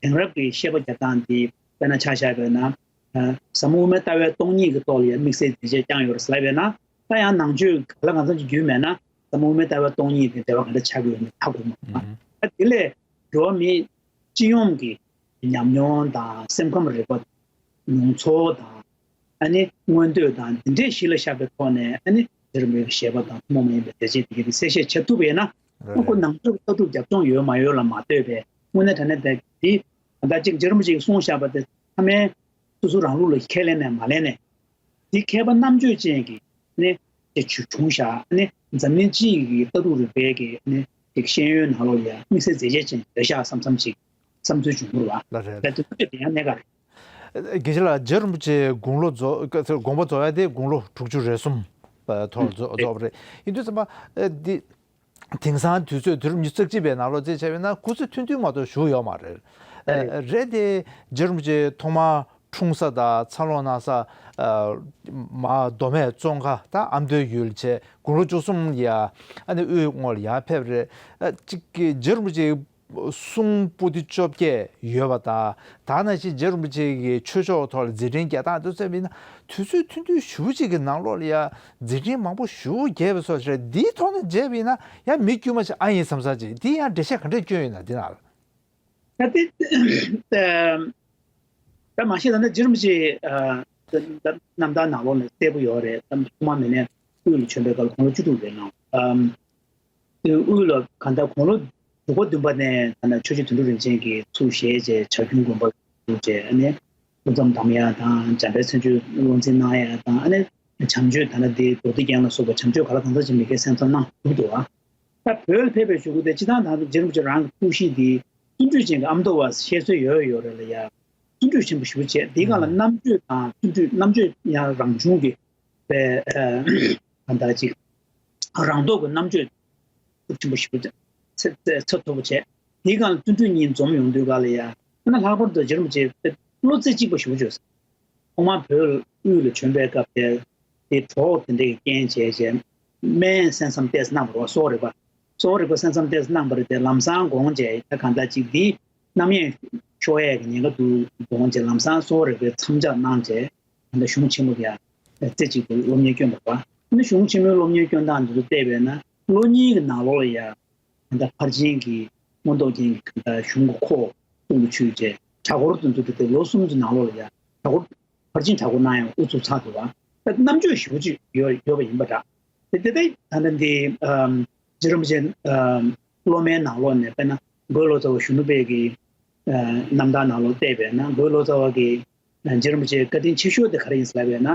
དེང་རབས་ཀྱི་བཤད་པ་རྒྱག་སྟངས་འདི་དཔེར་ན་ཆ་བཞག་པ་ཡིན་ན། ཨ་ཟབ་མོ་དབུ་མའི་ལྟ་བའི་སྟོང་ཉིད་ཀྱི་ཐོག་ལ་ཡང་དམིགས་བསལ་མཛད་རྗེས་བསྐྱངས་ཡོད་རེད་ཟེར་ལབ་པ་ཡིན་ན། ད་ཡང་ནང་ཆོས་ག་ལ་གང་འཚམ་ཅིག་རྒྱུས་མེད་ན་ཟབ་མོ་དབུ་མའི་ལྟ་བའི་སྟོང་ཉིད་དེ་འབྲེལ་བ་ག་འདྲ་ཆགས་ཀྱི་ཡོད་མེད་ཧ་གོ་མ་སོང་། ཨ་དེ་ལས་འགྲོ་བ་མི་སྤྱི་ཡོངས་ཀྱི་ཉམས་མྱོང་དང་སེམས་ཁམས་རིག་པ། མྱོང་ཚོར་དང་། ཨ་ནི་མངོན་འདོད་དང་འདི་འདྲའི་གཞི་ལ་བཞག་པའི་ཐོག་ནས་ཨ་ནི་རྗེ་རིན་པོ་ཆེའི་བཞེད་པ་དང་ཐུན་མོང་མ་ཡིན་པའི་མཛད་རྗེས་དེ་གའི་གསལ་བཤད་བྱེད་ཐུབ་པ་ཡིན་ན། ཨ་ཁོ་ནང་ཆོས་ཀྱི་ལྟ་གྲུབ་རྒྱབ་ལྗོངས་ཡོད་མ་ཡོད་ལ་མ་ལྟོས་པའི་དངོས་གནས་དྲང་གནས་དེ་འདི་ད་ལྟ་ཅིག་རྗེ་རིན་པོ་ཆེས་གསུངས་བཞག་པ་དེ་ཚང་མས་སོ་སོ་རང་ལུགས་ལ་ཁས་ལེན་ནས་མ་ལེན་ནས། འདི་མཁས་པ་རྣམ་དཔྱོད་ཅན་གྱི་ནི་དེ་བྱུང་བཞག་ནི་འཛམ་གླིང་སྤྱི་ཡི་གི་ལྟ་གྲུབ་རིག་པའི་གི་ནི་དེ་ཤེས་ཡོན་ནང་ལོགས་ལ་ཡང་དམིགས་བསལ་མཛད་རྗེས་ཅན་ཡོད་ཤག་བསམ་བསམ་ཅིག་བསམ་ཚུལ་བྱུང་བ་རེད་བ། ལ་རེད། ད་དེ་ཚོ་དེ་ཡང་གནད་འགག་རེད། དགེ་བཤེས་ལགས་རྗེ་རིན་པོ་ཆེ་དགུང་ལོ་རྫོགས་དགོངས་པ་རྫོགས་ཡ་དེ་དགུང་ལོ་དྲུག་ཅུ་རེ་གསུམ་ཐོག་རྫོགས་རྫོགས་པ་རེད། ཡིན་དུས་ཙམ་པ་འདི། དེང་སང་དུས་ཚོད་དུས་རབས་ཉི་ཤུ་རྩ་གཅིག་པའི་ནང་ལོགས་རྩིས་བྱས་པ་ཡིན་ན་སྐུ་ཚེ་ཐུང་ཐུང་མ་གཏོགས་བཞུགས་ཡོད་མ་རེད། ཨ་རེད། རེད་དེ་རྗེ་རིན་པོ་ཆེ་ཐོག་མར་འཁྲུངས་ས་དང་འཚར་ལོངས་གནང་ས། ཨ་མར་མདོ་སྨད་ཙོང་ཁ་དང་ཨ་མདོའི་ཡུལ་བྱས་དགུང་ལོ་བཅུ་གསུམ་ཡ་ཨ་ནི་དབུས་སྔོན་ལ་ཡར་ཕེབས་རེད། ཨ་གཅིག་གི་རྗེ་རིན་པོ་ཆེ་གསུང་པོ་ཏི་བཅོ་བརྒྱད་ཡོད་པ་དང་། ད་ནང་བཞིན་རྗེ་རིན་པོ་ཆེ་གི་ཆོས་ཕྱོགས་ཐོག་ལ་མཛད་འཕྲིན་རྒྱག་སྟངས་དེ་ཚོ་བྱས་པ་ཡིན་ན་དུས་ཚོད་ཐུང་ཐུང་ཞེ་པོ་ཅིག་གི་ནང་ལོགས་ལ་ཡ་མཛད་འཕྲིན་མང་པོ་ཞེ་པོ་རྒྱས་པ་སོགས་རེད། འདིའི་ཐོག་ནས་མཇལ་བ་ཡིན་ན་ཡང་མི་དཀྱུས་མ་ཞིག་ཨ་ཡིན་བསམ་བསམ་ཅིག་འདི་ཡང་འགྲེལ་བཤད་ག་འདྲས་སྐྱོན་ཡོད་ན་འདི་ནང་ལ། ད་དེ་ད་མ་གཞི་ད་ནི་རྗེ་རིན་པོ་ཆེ་ཨ་ད་རྣམ་ཐར་ནང་ལོགས་ནས་གསལ་པོ་ཡོད་རེད། ད་ཐོག་མ་མེད་ནས་དབུས་ལ་བྱོན་པའི་སྐབས་དགུང་ལོ་བཅུ་དྲུག་རེད་ལ། ཨམ། དབུས་ལ་གང་ལྟར་དགུང་ལོ་དྲུག་པ་བདུན་པ་ནས་ད་ནི་ཆོས་རྗེ་དོན་གྲུབ་རིན་ཆེན་གྱིས་ཚུར་ཞལ་མཇལ་བྱ་ཁྱུང་དགོན་པར་བཞུགས་བྱས། ཨ་ནི་སྐུ་མཚམས་བསྡམ་ཡ་དང་། འཇམ་དཔལ་མཚན་བརྗོད་བློ་འཛིན་གནང་ཡ་དང་། ཨ་ནི་བྱམས་ཆོས་ད་ནི་འདི་མདོ་སྡེ་རྒྱན་ལ་སོགས་པ་བྱམས་ཆོས་ག་ལ་གང་འཚམ་ཅིག་མི་སྐྱའི་གསན་བསམ་གནང་ཐུབ་འདུག་ཨ། ད་བོད་ལ་ཕེབས་པའི་གཞུག་གུ་དེ་སྤྱི་བཏང་ད་རྗེ་རིན་པོ་ཆེ་རང་གི་སྐུ་གཤིས་འདི་བརྩོན་འགྲུས་ཅན་གྱི་ཨ་མདོ་བ་བཤད་སྲོལ་ཡོད་ཡོད་རེད་ལ་ཡ། བརྩོན་འགྲུས་ཆེན་པོ་ཞེ་པོ་བྱས། དེའི་སྒང་ལ་རྣམ་དཔྱོད་དང་བརྩོན་འགྲུས། རྣམ་དཔྱོད་ཡང་རང་བྱུང་གི་པའི་ཨ་ད་ཅིག་རང་སྟོབས་ཀྱི་རྣམ་དཔྱོད་ཤུགས་ཆེན་པོ་ཞེ་པོ་ཚད་ཚད་མཐོ་པོ་བྱས། དེའི་སྒང་ལ་བརྩོན་འགྲུས་གཉིས་འཛོམས་ཡོང་དུས་སྒང་ལ་ཡ། ཨ་ན་ལྷག་པར་དུ་རྗེ་རིན་པོ་ཆེ་བློ་རྩེ་གཅིག་པ་ཞེ་པོ་བྱས་སོང་། ཐོག་མར་བོད་དབུས་ལ་བྱོན་པའི་སྐབས་དེར་དེ་གྲོགས་དེ་འདྲས་ཀྱི་རྐྱེན་བྱས་བྱས་སྨན་གསན་བསམ་ཏོག་ཙམ་གནང་བ་རེད་བ། གསོལ་བ་རིག་པ། གསོལ་བ་རིག་པ་གསན་བསམ་ཏོག་ཙམ་གནང་བ་རེད་དེ། ལམ་སང་དགོངས་བྱས་ད་གང་ལྟར་ཅིག་འདི་རྣམ་གཡེང་ཤོར་ཡས་ཀྱི་ཉེན་ཁ་འདུག་དགོངས་བྱས་ལམ་སང་གསོལ་བ་རིག་པའི་མཚམས་འཇོག་གནང་བྱས། ད་གཞུང་ཆེན་མོ་ཡ་རྩེ་གཅིག་ཏུ་སློབ་གཉེར་བསྐྱོན་པ་རེད་བ། ཨ་ནི་གཞུང་ཆེན་མོའི་སློབ་གཉེར་བསྐྱོན་སྟངས་འདི་ཚོ་བལྟས་པས་ན་ལོ་གཉིས་ཀྱི་ནང་ལོགས་ལ་ཡ། ད་ལྟ་ཕར་ཕྱིན་གྱི་མངོན་རྟོགས་རྒྱན་གྱི་ད་ལྟ་གཞུང་གི་ཁོག་གསུང་དུ་ཆུད་བྱས། གྲྭ་སྐོར་དུ་འདུག་སྟེ་ལོ་གསུམ་གྱི་ནང་ལོགས་ལ་ཡ་གྲྭ་སྐོར་ཕར་ཕྱིན་གྲྭ་སྐོར་གནང་ཡང་ཨུ་ཚུགས་ཚར་འདུག་བ། ད་རྣམ་དཔྱོད་ཞེ་པོ་ཅིག་ཡོད་ཡོད་པ་ཡིན་པ་འདྲ། དེ་དེ་ད་ད་ལྟ་འདི་ཨམ་རྗེ་རིན་པོ་ཆེ་ཨམ་སློབ་མའི་ནང་ལོགས་ནས་དཔེར་ན་རྒོད་ལོ་ཙཱ་བ་གཞོན་ནུ་དཔལ་གྱི་ཨ་རྣམ་ཐར་ནང་ལོགས་བལྟས་པས་ན་རྒོད་ལོ་ཙཱ་བ་གི་རྗེ་རིན་པོ་ཆེའི་བཀའ་དྲིན་ཆེ་ཤོས་དེ་ག་རེ་ཡིན་ཟེར་ལབ་པས་ན།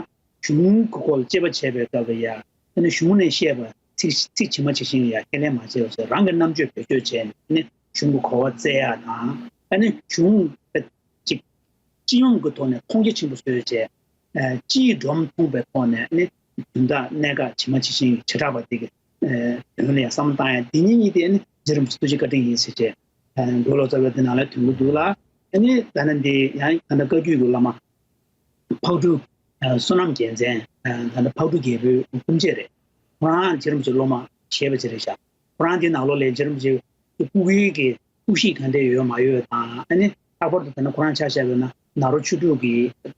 གཞུང་གི་སྐོར་ལ་དཔྱད་པ་བྱས་པའི་སྐབས་ལ་ཡ། ཨ་ནི་གཞུང་ནས་བཤད་པ་ཚིག་ཚིག་ཇི་མ་ཇི་བཞིན་ཡ་ཁས་ལེན་མ་བྱས་པ་བྱས། རང་གི་རྣམ་དཔྱོད་བེད་སྤྱོད་བྱས་ནས་ཨ་ནི་གཞུང་གི་གོ་བ་བཙལ་ཡ་དང་། ཨ་ནི་གཞུང་ཅིག་སྤྱི་ཡོངས་ཀྱི་ཐོག་ནས་མཐོང་རྒྱ་ཆེན་པོ་བཟོས་བྱས། ཨ་སྤྱིའི་སྒྲོམ་མཐོང་པའི་ཐོག་ནས་ཨ་ནི་དོན་དག་གནད་འགག་ཇི་མ་ཇི་བཞིན་བྱེ་བྲག་པ་དེ་གི་ཨ་དོན་ལ་ཡང་བསམ་བློ་བཏང་ཡ། དེ་གཉིས་གཉིས་དེ་ཨ་ནི་རྗེ་རིན་པོ་ཆེ་ཐུགས་རྗེ་བཀའ་དྲིན་ཡིན་ཟེར་བྱས། ཨ་རྒོད་ལོ་ཙཱ་བའི་དེ་ནང་ལ་ཐོན་གྱི་འདུག་ལ། ཨ་ནི་ད་ནི་འདི་ཡང་ད་ནི་བཀའ་བརྒྱུད་ཀྱི་བླ་མ་ཕག་གྲུ་ཨ་བསོད་ནམས་རྒྱལ་མཚན། ཨ་ད་ནི་ཕག་གྲུ་རྒྱལ་པོའི་སྤུན་མཆེད་རེད། ཁོ་རང་རྗེ་རིན་པོ་ཆེའི་སློབ་མ་ཞེས་པ་ཅིག་རེད་ཤག་ཁོ་རང་དེའི་ནང་ལོགས་ལ་རྗེ་རིན་པོ་ཆེའི་སྐུ་གཡུལ་གྱི་སྐུ་གཤིས་ག་འདྲ་ཡོད་མ་ཡོད་དང་། ཨ་ནི་ལྷག་པར་དུ་ད་ནི་ཁོ་རང་ཆ་བཞག་པ་ཡིན་ན་ནཱ་རོ་ཆོས་དྲུག་གི་ཨ་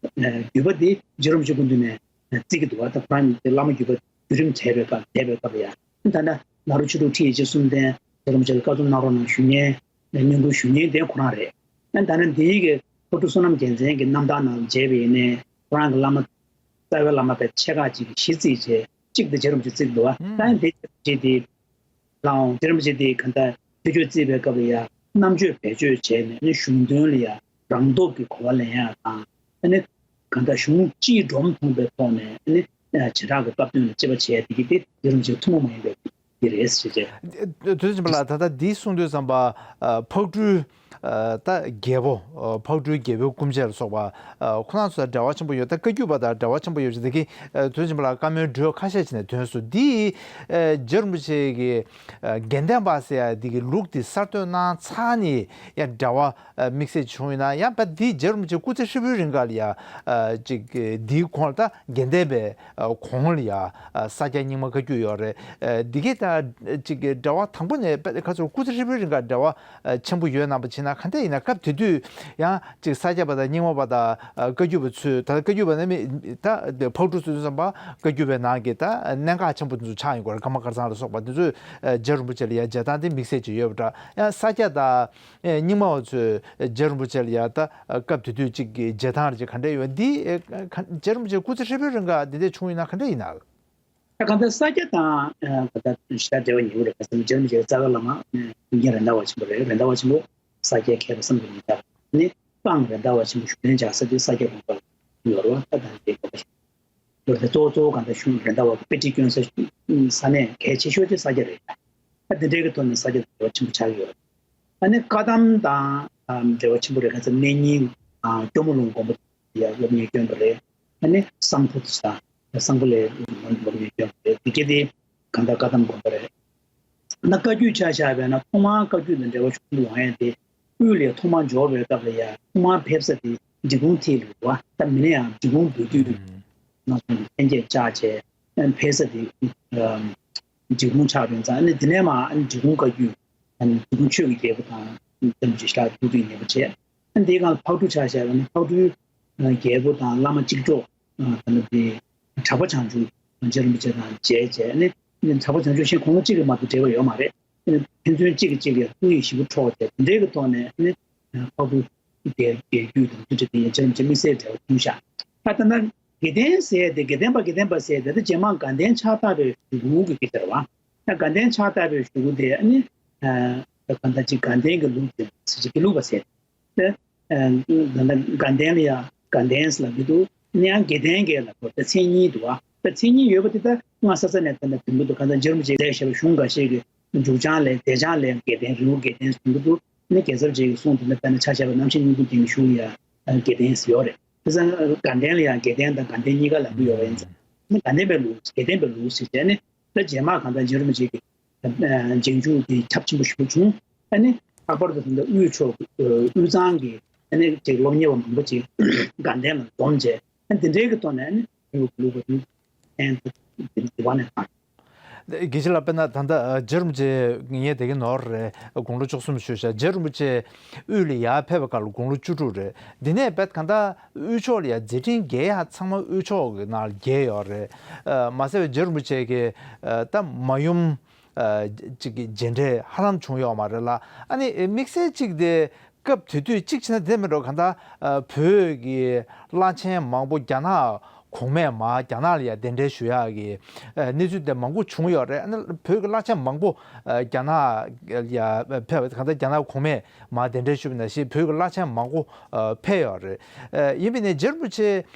བརྒྱུད་པ་དེ་རྗེ་རིན་པོ་ཆེ་སྐུ་མདུན་ནས་བརྩི་གི་འདུག་བ། ད་ཁོ་རང་གི་བླ་མ་བརྒྱུད་པ་བརྒྱུད་རིམ་བྱས་པའི་སྐབས་བྱས་པའི་སྐབས་ལ་ཡ། ད་ལྟ་ནཱ་རོ་ཆོས་དྲུག་ཁྲིད་ཡིག་བཅུ་གསུམ་ལྡན་རྗེ་རིན་པོ་ཆེ་ལ་བཀའ་གསུང་གནང་རོགས་གནང་ཞུ་མཁན། སྙན་སྐུལ་ཞུ་མཁན་དེ་ཁོ་རང་རེད། ཨ་ད་ནི་འདིའི་གི་ཕག་གྲུ་བསོད་ནམས་རྒྱལ་མཚན་གྱི་རྣམ་ཐར་ནང་མཇལ་བ་ཡིན་ནའི་ཁོ་རང་གི་བླ་མ་རྩ་བའི་བླ་མ་དང་ཆེ་ཁག་ཅིག་གི་གཞི་བརྩིས་བྱས། གཅིག་དེ་རྗེ་རིན་པོ་ཆེ་བརྩིས་འདུག་བ། ད་ནི་དེ་རྗེ་དེ་ལའང་རྗེ་རིན་པོ་ཆེ་དེ་ག་འདྲ་ཆོས་སྤྱོད་བརྩིས་པའི་སྐབས་ལ་ཡ་རྣམ་དཔྱོད་བེད་སྤྱོད་བྱས་ནས་ནི་གཞུང་དོན་ལ་ཡ་རང་སྟོབས་ཀྱི་གོ་བ་ལེན་ཡ་དང་། ཨ་ནི་གང་ལྟར་གཞུང་སྤྱིའི་སྒྲོམ་མཐོང་པའི་ཐོག་ནས་ཨ་ནི་བྱེ་བྲག་གི་སྐབས་དོན་ལ་དཔྱད་པ་བྱས་དེ་གི་དེ་རྗེ་རིན་པོ་ཆེ་ཐུན་མོང་མ་ཡིན་པའི་ འདི་རེད་ཟེར་བྱས། དུས་ཆེན་པ་ལ་ད་ལྟ་འདི་གསུང་དུས་ཙམ་པ་ཕག་གྲུའི་ད་རྒྱལ་པོ་ཕག་གྲུའི་རྒྱལ་པོའི་སྐུ་མཆེད་ལ་སོགས་པ་ཁོ་རང་ཚོ་དང་འབྲེལ་བ་ཆེན་པོ་ཡོད། ད་བཀའ་བརྒྱུད་པ་དང་འབྲེལ་བ་ཆེན་པོ་ཡོད་ཅེས་དེ་གི་དུས་ཆེན་པ་ལ་བཀའ་མོལ་འགྲོས་ཁ་ཤས་བྱས་ནས་ཐོན་སོང་། འདི་རྗེ་རིན་པོ་ཆེ་གི་དགེ་ལྡན་པ་ཟེར་ཡ་འདི་གི་ལུགས་འདི་གསར་གཏོད་གནང་ཚར་ནས་ཡང་འབྲེལ་བ་དམིགས་བསལ་བྱུང་ཡོད་ན། ཡང་ད་འདི་རྗེ་རིན་པོ་ཆེ་སྐུ་ཚེ་ཧྲིལ་པོའི་རིང་ག་ལ་ཡ་ཅིག་འདིའི་གོང་ལ་ད་དགེ་ལྡན་པའི་གོང་ལ་ཡ་ས་སྐྱ་རྙིང་མ་བཀའ་བརྒྱུད་ཡོད་རེད། འདི་གའི་ད་ཅིག་འབྲེལ་བ་དང་པོ་ནས་ཁ་ཚུར་སྐུ་ཚེ་ཧྲིལ་པོའི་རིང་ག་འབྲེལ་བ་ཆེན་པོ་ཡོད་གནང་པ་བྱས་ན་ག་འདྲ་ཡིན་ན། སྐབས་དེ་དུས་ཡང་ཅིག་ས་སྐྱ་པ་དང་རྙིང་མ་པ་དང་བཀའ་བརྒྱུད་པ་ཚོས། ད་བཀའ་བརྒྱུད་པ་ནི་མི་ད་ཕག་གྲུ་ཚོས་བསམ་པ་བཀའ་བརྒྱུད་པའི་ནང་གི་ད་གནད་འགག་ཆེན་པོ་དེ་ཚོ་ཆགས་ཡོང་གི་རེད། ཀརྨ་དཀར་ཚང་ལ་སོགས་པ་དེ་ཚོས་རྗེ་རིན་པོ་ཆེ་ལ་ཡ་མཇལ་སྟངས་དེ་དམིགས་བསལ་ཅིག་ཡོད་པ་འདྲ། ཡང་ས་སྐྱ་དང་རྙིང་མ་པ་ཚོས་རྗེ་རིན་པོ་ཆེ་ལ་ཡ་ད་སྐབས་དེ་དུས་ཅིག་གི་མཇལ་སྟངས་རེ་ཅིག་ག་འདྲ་ཡོད། འདི་རྗེ་རིན་པོ་ཆེ་སྐུ་ཚེ་ཧྲིལ་པོའི་རིང་ག་འདི་འདྲ་བྱུང་ཡོད་ན་ག་འདྲ་ཡིན་ན། ད་གང་ལྟར་ས་སྐྱ་དང་ད་ལྟ་གཞི་བདག་འབྲེལ་བ་ཉེ་པོ་རེད། ག་ཟེར་ན་རྗེ་རིན་པོ་ཆེ་རྩ་བའི་བླ་མ་ཀུན་མཁྱེན་རེད་མདའ་བ་ཆེན་པོ་རེད། རེད་མདའ་བ་ཆེན་པོ་ས་སྐྱའི་མཁས་པ་བསམ་གྱིས་མི་ཁྱབ། ནི་སྤང་རེད་མདའ་བ་ཆེན་པོ་ཞུ་ལན་བྱ་ས་དེ་ས་སྐྱ་དགོན་པ་ཡོད་རེད་བ། ད་ད་འདི་དགོན་པ་ཞིག་ཡོད་རེད། གཙོ་བོ་གཙོ་བོ་གང་ལྟར་གཞུང་རེད་མདའ་བ་གི་དཔེ་ཁྲིད་སྐྱོན་ས་ས་གནས་གལ་ཆེ་ཤོས་དེ་ས་སྐྱ་རེད། ད་འདི་འདྲའི་གི་ཐོག་ནས་ས་སྐྱ་དང་འབྲེལ་བ་ཆེན་པོ་ཆགས་ཀྱི་ཡོད་རེད། ཨ་ནི་བཀའ་གདམས་དང་འབྲེལ་བ་ཆེན་པོ་རེད། ག་ཚོད་གནས་རྙིང་སྐྱོར་མོ་ལུང་དགོན་པ་ཡ་སློབ་གཉེར་སྐྱོན་པ་རེད། ཨ་ནི་གསང་ཕུ་དང་གསང་ཕུ་ལས་སློབ་གཉེར་སྐྱོན་པ་རེད། དེ་ག་དེ་གང་ལྟར་བཀའ་གདམས་དགོན་པ་རེད། ན་བཀའ་བརྒྱུད་ཆ་བཞག་པས་ན་ཐོག་མར་བཀའ་བརྒྱུད་དང་འབྲེལ་བ་ཤུགས་ཆེན་པོ་ཡོང་ཡ་དེ་དབུས་ལ་ཐོག་མར་འབྱོར་བའི་སྐབས་ལ་ཡ་ཐོག་མར་ཕེབས་ས་དེ་འབྲི་གུང་མཐིལ་རེད་བ། ད་མི་ནས་ཡང་འབྲི་གུང་བོད་བརྒྱུད་ནང་ལྷན་རྒྱས་བཅར་བྱས་ཕེབས་ས་དེ་འབྲི་གུང་ཆགས་པའི་ཙང་། ཨ་ནི་དེ་ནས་མ་ཨ་ནི་འབྲི་གུང་བཀའ་བརྒྱུད་ཨ་ནི་འབྲི་གུང་ཆོས་ཀྱི་རྒྱལ་པོ་དང་དེ་ཚོ་ཞེ་དྲག་ཐུགས་འདུན་ཉེ་པོ་བྱས། ཨ་ནི་དེའི་སྒང་ལ་ཕག་གྲུ་ཆ་བཞག་པ་ན་ཕག་གྲུའི་རྒྱལ་པོ་དང་བླ་མ་གཅིག་ལྕོགས་ད་ནི་དེ་གྲགས་པ་བྱང་ཆུབ་རྗེ་རིན་པོ་ཆེ་དང་མཇལ་བྱས། ཨ་ནི་གྲགས་པ་བྱང་ཆུབ་ཤིང་ཁོང་ཁྲོ་གཅིག་གིས་མ་གཏོགས་འབྲེལ་བ་ཡོད་མ་རེད། ཨ་ནི་ཕན་ཚུན་གཅིག་གིས་གཅིག་ལ་ཐུགས་ཡིད་ཞེ་པོ་འཕྲོག་བྱས། དེ་འདྲའི་གི་ཐོག་ནས་ཨ་ནི་ཕག་གྲུ་རྒྱལ་རྒྱལ་བརྒྱུད་དང་དེ་འདྲ་དེ་ཡང་རྗེ་རིན་པོ་ཆེ་དམིགས་བསལ་འབྲེལ་བ་བྱུང་ཤག་ད་ལྟ་ན་དགེ་ལྡན་ཟེར་ཏེ་དགེ་ལྡན་པ་དགེ་ལྡན་པ་ཟེར་ཏེ་ད་རྗེས་མ་དགའ་ལྡན་ཕྱག་བཏབ་པའི་གཞུག་གུ་གི་སྐད་ཆ་རེད་བ། ད་དགའ་ལྡན་ཕྱག་བཏབ་པའི་གཞུག་གུ་དེ་ཨ་ནི་ད་གང་ལྟར་ཅིག་དགའ་ལྡན་གྱི་ལུགས་དེ་ཟེར་ཅིག་གི་ལུགས་པ་ཟེར་ཏེ། ད་ལྟ་དགའ་ལྡན་ལ་ཡ་དགའ་ལྡན་ཟེར་ལབ་ཀྱི་འདུག་ཨ་ནི་ཡང་དགེ་ལྡན་གྱི་ལབ་དགོས། ད་མཚན་ཉིད་འདུག་བ། ད་མཚན་ཉིད་ཡོད་པ་དེ་ད་སྔ་ས་ས་ནས་ད་ལྟ་དེ་འདུག་ད་གང་ལྟར་རྗེ་རིན་པོ་ཆེས་མཛད་བཞག་པའི་གཞུང་འགའ་ཤས་ཀྱི་མཇུག་བྱང་ལས་འདས་བྱང་ལས་དགེ་ལྡན་རི་བོ་དགེ་ལྡན་གསུང་གི་འདུག་ཨ་ནི་རྒྱལ་ཚབ་རྗེ་ཡི་གསུང་དེ་འདྲ་དཔེར་ན་ཆ་བཞག་པ་རྣམ་བཤད་སྙིང་པོ་འདི་ནི་གཞུང་ཡ་དགེ་ལྡན་ཟེར་ཡོད་རེད། དེ་ཙང་དགའ་ལྡན་ལ་ཡང་དགེ་ལྡན་དང་དགའ་ལྡན་གཉིས་ཀ་ལབ་ཀྱི་ཡོད་པ་ཡིན་ཙང་། ཨ་ནི་དགའ་ལྡན་པའི་ལུགས་དགེ་ལྡན་པའི་ལུགས་ཟེར་བྱས་ནས་ད་རྗེས་མ་གང་ལྟར་རྗེ་རིན་པོ་ཆེ་གི་རྗེས་འཇུག་དེ་ཁྱབ་ཆེན་པོ་ཞིག་བྱུང་། ཨ་ནི་ལྷག་པར་དུ་ད་ལྟ་དབུས་ཕྱོགས་དབུས་གཙང་གི་ཨ་ནི་ཅིག་སློབ་གཉེར་བ་མང་པོ་ཅིག་དགའ་ལྡན་ལ་འཛོམས་བྱས། ཨ་ནི་དེ་འདྲའི་གི་ཐོག་ནས་ཨ་ནི་དབུས་ལུགས་པ་དེ་ཨན་དེ་དེ་བ་ནས་དང་། དགེ་བཤེས་ལགས་དཔེར་ན་ད་ལྟ་རྗེ་རིན་པོ་ཆེ་ངས་དེ་གི་ནོར་རེད། དགུང་ལོ་བཅུ་གསུམ་བཞུགས་ཤག་རྗེ་རིན་པོ་ཆེ་དབུས་ལ་ཡར་ཕེབས་པའི་སྐབས་ལ་དགུང་ལོ་བཅུ་དྲུག་རེད། འདི་ནས་དཔེ་གང་ལྟར་དབུས་ཕྱོགས་ལ་ཡ་མཛད་འཕྲིན་རྒྱས་ཡག་ཚང་མ་དབུས་ཕྱོགས་ཀྱི་ནང་ལ་རྒྱས་ཡོད་རེད། མ་ཟད་པའི་རྗེ་རིན་པོ་ཆེ་གི་ད་མ་ཡུམ་ཅིག་གི་མཇལ་འཕྲད་ཧ་ལམ་བྱུང་ཡོད་མ་རེད་ལ། ཨ་ནི་དམིགས་བསལ་གཅིག་དེ་སྐབས་དེ་དུས་གཅིག་བྱས་ན་དེ་མིན་འགྲོ་གང་ལྟར་བོད་ཀྱི་བླ་ཆེན་མང་པོ་རྒྱ་ནག་གོང་མས་མར་རྒྱ་ནག་ལ་ཡ་གདན་འདྲེན་ཞུ་ཡག་གི་གནས་ཚུལ་དེ་མང་པོ་བྱུང་ཡོད་རེད། ཨ་ནི་བོད་ཀྱི་བླ་ཆེན་མང་པོ་རྒྱ་ནག་ལ་ཡ་ཕེབས། གང་ལྟར་རྒྱ་ནག་གོང་མས་མར་གདན་འདྲེན་ཞུས་པ་ནང་བཞིན་བོད་ཀྱི་བླ་ཆེན་མང་པོ་ཕེབས་ཡོད་རེད། ཡིན་པས་ན་རྗེ་རིན་པོ་ཆེ་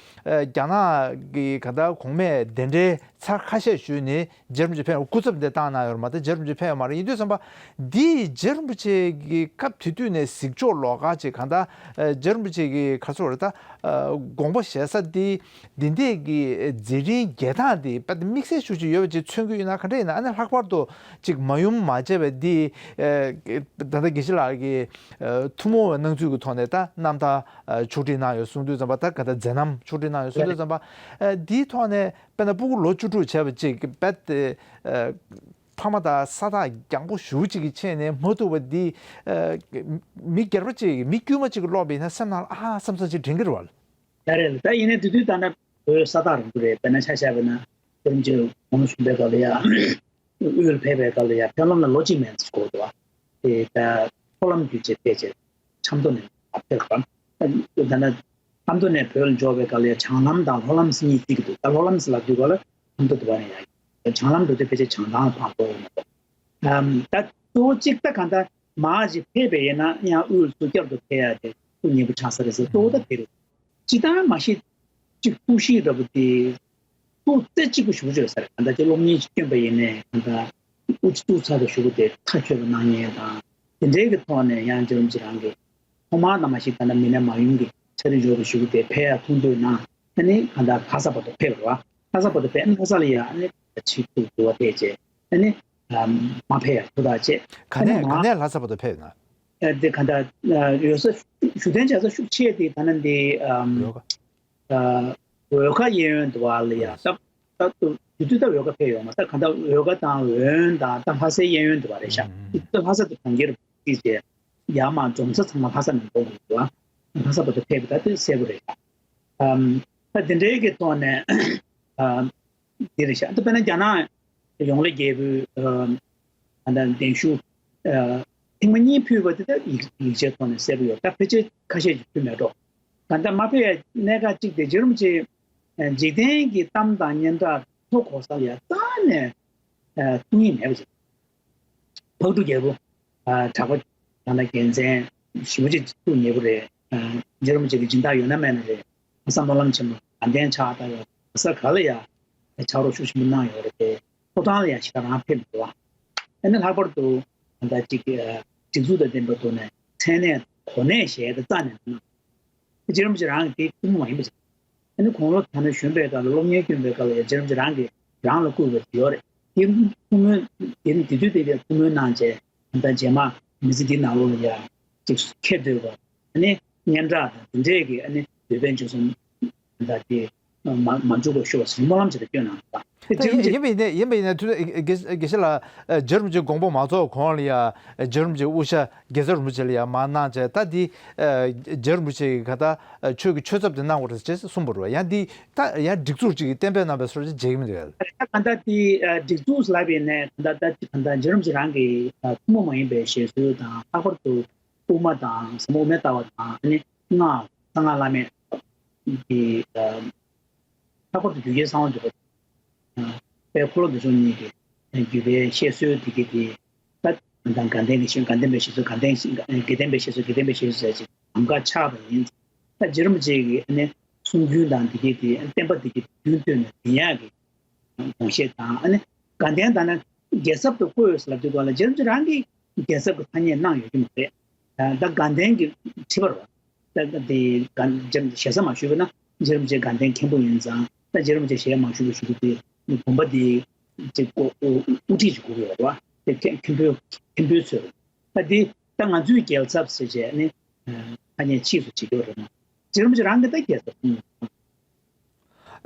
རྒྱ་ནག་གི་གང་ལྟར་གོང་མས་གདན་འདྲེན་ཚར་ཁ་ཤས་ཞུས་ནས་རྗེ་རིན་པོ་ཆེ་ཕེབས། སྐུ་ཚབ་འདི་བཏང་གནང་ཡོད་རེད་མ་གཏོགས་རྗེ་རིན་པོ་ཆེ་ཕེབས་ཡོད་མ་རེད། ཡིན་དུས་ཙམ་པ་འདི་རྗེ་རིན་པོ་ཆེ་གི་སྐབས་དེ་དུས་ནས་གཟིགས་ཕྱོགས་ལོགས་ཀ་ཅིག་གང་ལྟར་རྗེ་རིན་པོ་ཆེ་གི་ག་ཚོད་རེད་ད་དགོངས་པ་བཞེས་ས་འདི་འདི་འདྲས་ཀྱི་མཛད་འཕྲིན་རྒྱས་སྟངས་འདི་དཔེ་དམིགས་བསལ་ཤོས་ཅིག་ཡོད་པ་ཅིག་མཚོན་གྱི་ཡོད་ན་ག་འདྲ་ཡིན་ན། ཨ་ནི་ལྷག་པར་དུ་ཅིག་མ་ཡུམ་མ་མཇལ་བའི་འདི་ད་ལྟ་དགེ་བཤེས་ལགས་ཀྱིས་ཐུན་མོང་བའི་སྣང་ཚུལ་གྱི་ཐོག་ནས་ད་རྣམ་ཐར་ཕྱོགས་སྒྲིག་གནང་ཡོད་གསུང་དུས་ཙམ་པ། ད་ག་ད་མཛད་རྣམ་ཕྱོགས་སྒྲིག་གནང་ཡོད་གསུང་དུས་ཙམ་པ་འདིའི་ཐོག་ནས། དཔེར་ན་སྤུ་གུ་ལོ་བཅུ་དྲུག་བྱས་པ་ཅིག་རྦད་དེ་ཕ་མ་དང་ས་ཐག་རྒྱང་པོ་ཞེ་པོ་ཅིག་གི་ཆེད་ནས་མ་ཐུག་པ་འདི། མི་སྒེར་པ་ཅིག་མི་དཀྱུས་མ་ཅིག་གི་ཀློག་པ་ཡིན་ན་སེམས་ནང་ལ་ཨ་བསམ་བསམ་ཅིག་དྲན་གྱི་རེད་བ། ད་རེད་ལ། ད་ཡིན་ནའི་དེ་དུས་ད་ལྟ་བོད་ས་ཐག་རིང་པོ་རེད། དཔེར་ན་ཆ་བཞག་པ་ན་རྒྱ་རིན་པོ་ཆེ་གོང་ལ་བཞུགས་པའི་སྐབས་ལ་ཡ་དབུས་ལ་ཕེབས་པའི་སྐབས་ལ་ཡ་ཕེབས་ལམ་ལ་ལོ་གཅིག་མན་ཙམ་འགོར་འདུག་བ། དེ་ད་ལྷོ་ལམ་བརྒྱུད་བྱས་ཕེབས་བྱས། ཆབ་མདོ་ནས་ཕེབས་པ། ད་ནི་ཆབ་མདོ་ནས་བོད་ལ་འབྱོར་བའི་སྐབས་ལ་བྱང་ལམ་དང་ལྷོ་ལམ་ཟེར་གཉིས་བརྩི་གི་འདུག་ད་ལྷོ་ལམ་ཟེར་ལབ་དུས་སྐབས་ལ་ཆབ་མདོ་དེ་བ་ནས་ཡང་བྱང་ལམ་འགྲོ་དུས་ཕལ་ཆེར་བྱང་ཐང་ལ་ཕར་འགྲོ་ཡོང་གི་འདུག་ད་གཙོ་བོ་གཅིག་ད་གང་ལྟར་མར་ཅིག་ཕེབས་པ་ཡིན་ན་ཡང་དབུས་ལ་ཚུར་བསྐྱར་དུ་ཕེབས་ཡ་དེ་ཐུགས་མཉེས་པོ་ཆགས་ས་རེད་ཟེར། གཙོ་བོ་ད་དེ་རེད། སྤྱིར་བཏང་མ་གཞི་གཅིག་ཐུགས་གཤིས་འདྲ་པོ་དེ་ཐུགས་རྩེ་གཅིག་པོ་ཞེ་པོ་ཅིག་ཡོད་ས་རེད། གང་ལྟར་ཅིག་སློབ་གཉེར་ཅིག་བསྐྱོན་པ་ཡིན་ནའི་གང་ལྟར་ དབུ་ཁྲིད་བཙུགས་ཚར་བའི་གཞུག་གུ་དེ་མཐའ་འཁྱོལ་བ་གནང་མཁན་དང་། དེ་འདྲའི་གི་ཐོག་ནས་ཡང་རྗེ་རིན་པོ་ཆེ་རང་གིས་ཐོག་མར་ནང་མ་ཞིག་ད་ལྟ་མི་སྣ་མ་ཡུམ་གྱི་ཕྱག་རིས་འཇོག་པའི་གཞུག་གུ་དེ་ཕེབས་ཡག་ཐུགས་འདོད་གནང་། ཨ་ནི་གང་ལྟར་ལྷ་ས་བར་དུ་ཕེབས་རེད་བ། ལྷ་ས་བར་དུ་ཕེབས། ཨ་ནི་ལྷ་ས་ལ་ཡང་ཨ་ནི་ཕྱིར་ཐུག་འགྲོ་བ་དེ་བྱས། ཨ་ནི་མ་ཕེབས་ཡག་ཐུགས་ཐག་བཅད། ག་ཨ་ནི་ནས་ག་མ་ནས་ལྷ་ས་བར་དུ་ཕེབས་ན། ཨ་དེ་གང་ལྟར་ཡོད་ས་བཞུགས་གདན་བྱ་ས་ཤུགས་ཆེ་དེ་ད་ནི་འདི་ཨམ་ཡོད་ག་ཨ་འོལ་ཁ་གཡས་གཡོན་དུ་བ་ལ་ཡ། ད་ད་དུ་དུས་ཚོད་ད་འོལ་ཁ་ཕེབས་ཡོང་མ། ད་ག་ད་འོལ་ཁ་དང་འོན་དང་ད་ལྷ་སའི་གཡས་གཡོན་དུ་བ་རེད་ཤག་ཨུམ། དུས་ཚོད་ལྷ་ས་དུ་གྲོང་ཁྱེར་བརྩིས་བྱས་ཡར་མར་འཛོམས་ས་ཚང་མ་ལྷ་ས་ནས་འགྲོ་དགོས་འདུག་ལྷ་ས་བར་དུ་ཕེབས་པ་ད་དུས་གསལ་པོ་རེད་ཤག་ཨམ་ད་དེ་འདྲའི་གི་ཐོག་ནས་ཨམ་འདི་རེད་ཤག་ད་དཔེར་ན་རྒྱ་ནག་ཡོངས་ལ་རྒྱལ་པོའི་ཨམ་ད་གདན་ཞུ་ཨ་ཐེངས་མ་གཉིས་ཕུལ་བ་དེ་ད་ཡིག་ཡིག་ཆའི་ཐོག་ནས་གསལ་པོ་ཡོད། ད་ཕལ་ཆེར་ཁ་ཤས་ཀྱིས་ཕུལ་མེད་འགྲོ། གང་ལྟར་མ་ཕེབས་ཡ་གནད་འགག་གཅིག་དེ་རྗེ་རིན་པོ་ཆེ་ཨ་འཇིག་རྟེན་གྱི་གཏམ་དང་སྙན་གྲགས་ཐོ་གོ་ས་ལ་ཡ་རྩ་ནས་ཨ་ཐུགས་མཉེས་མེད་པ་ཞིག་ཕག་གྲུ་རྒྱལ་པོ་ཨ་གྲགས་པ་ད་ལྟ་རྒྱལ་མཚན་ཞེ་པོ་ཅིག་ཐུགས་མཉེས་པོ་རེད། ཨ་རྗེ་རིན་པོ་ཆེ་གི་སྦྱིན་བདག་ཡོད་ན་མེད་ན་རེད། ཁ་སང་སྨོན་ལམ་ཆེན་མོ་དགའ་ལྡན་ཕྱག་བཏབ་ཡོད། ག་ས་ག་ལ་ཡ་ཕྱག་རོགས་ཤུགས་ཆེན་པོ་གནང་ཡོད་རེད་དེ། ཐོབ་ཐང་ལ་ཡང་ཞེ་དྲག་རང་ཕེབས་མི་འདུག་བ། ཨ་ནི་ལྷག་པར་དུ་ད་ལྟ་ཅིག་སྒྲིག་འཛུགས་དང་ལྡན་པའི་ཐོག་ནས་མཚན་གནས་གོ་གནས་བཞེས་ཏེ་རྩ་ནས་མི་གནང་། རྗེ་རིན་པོ་ཆེ་རང་གིས་དེ་ཐུན་མོང་མ་ཡིན་པ་ཞིག་ཨ་ནི་དགུང་ལོ་ད་ནི་གཞོན་པའི་སྐབས་ལ་སློབ་གཉེར་བསྐྱོན་པའི་སྐབས་ལ་ཡང་རྗེ་རིན་པོ་ཆེ་རང་གིས་རང་ལ་བསྐུལ་བ་ཅིག་ཡོད་རེད། དེ་ཐུགས་སྨོན་དེ་ནི་དེ་དུས་དེ་གའི་ཐུགས་སྨོན་གནང་བྱས་ད་ལྟ་རྗེས་མ་མི་ཚེ་འདིའི་ནང་ལོགས་ལ་ཡང་ཅིག་འཁྱེར་སྡོད་པ། ཨ་ནི་སྙན་གྲགས་དང་དེ་འདྲས་ཀྱི་ཨ་ནི་འདོད་པའི་འཇུ་སོང་ད་དེ་མ་མ་འཇུག་པར་ཤོག་ཟེར་སྨོན་ལམ་ཅིག་ལ་བསྐྱོན་གནང་འདུག་པ། དེ་ད་རྗེ་རིན་པོ་ཆེ་ཡིན་པ་ཡིན་ནའི་ཡིན་པ་ཡིན་ནའི་དུས་དགེ་དགེ་བཤེས་ལགས་རྗེ་རིན་པོ་ཆེ་དགོངས་པ་མ་རྫོགས་གོང་ལ་ཡ་རྗེ་རིན་པོ་ཆེ་དབུ་ཞྭ་དགེ་རྩ་རིན་པོ་ཆེ་ལ་ཡ་མར་གནང་བྱས་ད་འདི་རྗེ་རིན་པོ་ཆེ་གི་ག་ད་ཆོས་ཀྱི་ཆོས་ཚབ་དེ་གནང་དགོས་རེད་ཅེས་གསུངས་པ་རེད་བ། ཡང་འདི་ད་ཡང་སྒྲིག་འཛུགས་ཅིག་གིས་གཏན་འབེབས་གནང་བའི་སྲོལ་ཅིག་མཇལ་གྱི་མི་འདུག་གས། ད་ག་ད་འདི་སྒྲིག་འཛུགས་ལབ་པ་ཡིན་ནའི་ད་ད་ད་རྗེ་རིན་པོ་ཆེ་རང་གི་ཐུན་མོང་མ་ཡིན་པའི་བཞེད་སྲོལ་དང་ལྷག་པར་དུ་དབུ་མ་དང་ཟབ་མོ་དབུ་མའི་ལྟ་བ་དང་ཨ་ནི་སྔགས་གསང་སྔགས་བླ་མེད་ཀྱི་ཨ་ལྷག་པར་དུ་རྒྱུད་རྒྱལ་གསང་བ་འདུས་པ་དཔལ་འཁོར་ལོ་བདེ་མཆོག་གཉིས་ཀྱི་བརྒྱུད་པའི་བཤད་སྲོལ་དེ་གའི་དེ་ད་དགའ་ལྡན་གྱི་བཤད་དགའ་ལྡན་པའི་བཤད་སྲོལ་དགའ་ལྡན་དགེ་ལྡན་པའི་བཤད་སྲོལ་དགེ་ལྡན་པའི་བཤད་སྲོལ་ཟེར་ཅིག་ལམ་ཁ་ཆགས་པ་ཡིན། ད་རྗེ་རིན་པོ་ཆེ་གི་ཨ་ནི་གསུང་རྒྱུན་དང་དེ་གའི་དེ་བསྟན་པ་དེ་གའི་རྒྱུན་གཏོད་ནས་བསྟན་ཡག་གི་དགོངས་བཞེད་དང་ཨ་ནི་དགའ་ལྡན་ད་ནི་རྒྱལ་ཚབ་ཏུ་བསྐོས་ཡོད་ཟེར་ལབ་དུས་སྒང་ལ་རྗེ་རིན་པོ་ཆེ་རང་གིས་རྒྱལ་ཚབ་ཀྱི་ཐ་སྙད་གནང་ཡོད་ཀྱི་མ་རེད། ད་དགའ་ལྡན་གྱི་ཁྲི་པ་རེད་བ། ད་དེ་དགའ་ལྡན་ཞེ་ས་མ་ཞུས་པ་ན་རྗེ་རིན་པོ་ཆེ་དགའ་ལྡན་མཁན་པོ་ཡིན་ཙང་ད་རྗེ་རིན་པོ་ཆེ་ཞལ་མ་བཞུགས་པའི་གཞུག་གུ་དེ་དགོན་པ་དེ་ཅིག་དབུ་ཁྲིད་ཅིག་དགོས་ཀྱི་ཡོད་རེད་བ། དེ་མཁན་མཁན་པོའི་མཁན་པོའི་ཚོས་རེད། ད་དེ་ད་ང་ཚོའི་རྒྱལ་ཚབ་ཟེར་བྱས་ནི་ཐ་སྙད་ཕྱིས་སུ་བྱེད་ཀྱི་ཡོད་རེད་མ། རྗེ་རིན་པོ་ཆེ་རང་གིས་ད་རྒྱལ་ཚབ་གསུངས་ཡོད།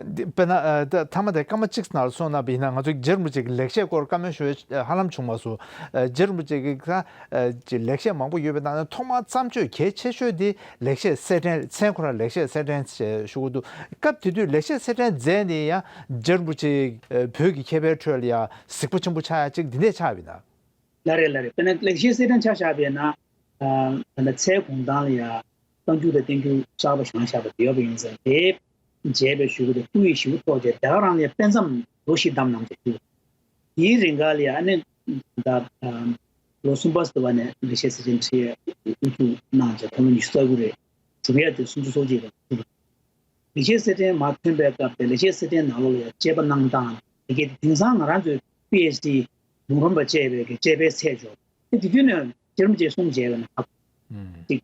འདི་དཔེར་ན་ཨ་ད་ཐ་མ་དེ་སྐར་མ་གཅིག་ནང་ལ་སོང་ན་བིན་ན་ང་ཚོ་རྗེ་རིན་པོ་ཆེ་གི་ལེགས་བཤད་སྐོར་བཀའ་མོལ་ཞུ་ཡ་ཧ་ལམ་བྱུང་མ་སོང་། ཨ་རྗེ་རིན་པོ་ཆེ་གི་ཁ་ཨ་ཅི་ལེགས་བཤད་མང་པོ་ཡོད་པའི་ནང་ནས་ཐོག་མར་བརྩམས་ཆོས་གལ་ཆེ་ཤོས་དེ་ལེགས་བཤད་གསེར་ཕྲེང་མཚན་ཁོ་རང་ལེགས་བཤད་གསེར་ཕྲེང་ཞེས་ཞུ་གི་འདུག་སྐབས་དེ་དུས་ལེགས་བཤད་གསེར་ཕྲེང་མཛད་ནས་ཡང་རྗེ་རིན་པོ་ཆེ་ཨ་བོད་ཀྱི་མཁས་པའི་ཁྲོད་ལ་ཡང་གཟིགས་པ་ཆེན་པོ་ཆགས་ཡ་ཅིག་འདི་འདྲས་ཆགས་པ་ཡིན་ན། ལགས་རེད་ལགས་རེད། དཔེར་ན་ལེགས་བཤད་གསེར་ཕྲེང་ཆ་བཞག་པ་ཡིན་ན། ཨ་ད་ལྟ་ཚལ་གུང་ཐང་ལ་ཡ་རྟ་རྒྱུག་དང་སྟོན་རྒྱུག་གསར་པ་བཞེངས་བཞག་པ་དེ་ཡོད་པ་ཡིན་ཙང་དེ་མཇལ་བའི་གཞུག་གུ་དེ་སྐུ་ཡི་ཞེ་པོ་ཐོག་བཅས་དེ་ག་རང་ལ་ཡ་དཔེ་མཚམས་ལོ་བཞི་བསྡམས་གནང་བྱས་ཞུ། དེའི་རིང་ག་ལ་ཡ་ཨ་ནི་ད་ལོ་གསུམ་པ་ཟེར་བ་ནས་ལེགས་བཤད་གསེར་ཕྲེང་ཁྲིད་ཡ་དབུ་བཙུགས་གནང་བྱས་ཁོང་ལོ་ཉི་ཤུ་རྩ་དགུ་རེད། གྲུབ་ཡ་དེ་སུམ་ཅུ་སོ་གཅིག་རེད། ལེགས་བཤད་གསེར་ཕྲེང་མར་ཐོན་པའི་སྐབས་དེ་ལེགས་བཤད་གསེར་ཕྲེང་ནང་ལོགས་ལ་ཡང་དཔྱད་པ་གནང་སྟངས་དེ་གའི་དེང་སང་ང་རང་ཚོའི་པི་ཨེཆ་ཌི་མུན་རམས་པ་བཅས་པའི་གི་དཔྱད་པའི་ཚད་འཇོག་དེ་དེ་དུས་ནས་རྗེ་རིན་པོ་ཆེས་གསུངས་བྱས་པ་ན་ཧ་གོ། གཅིག་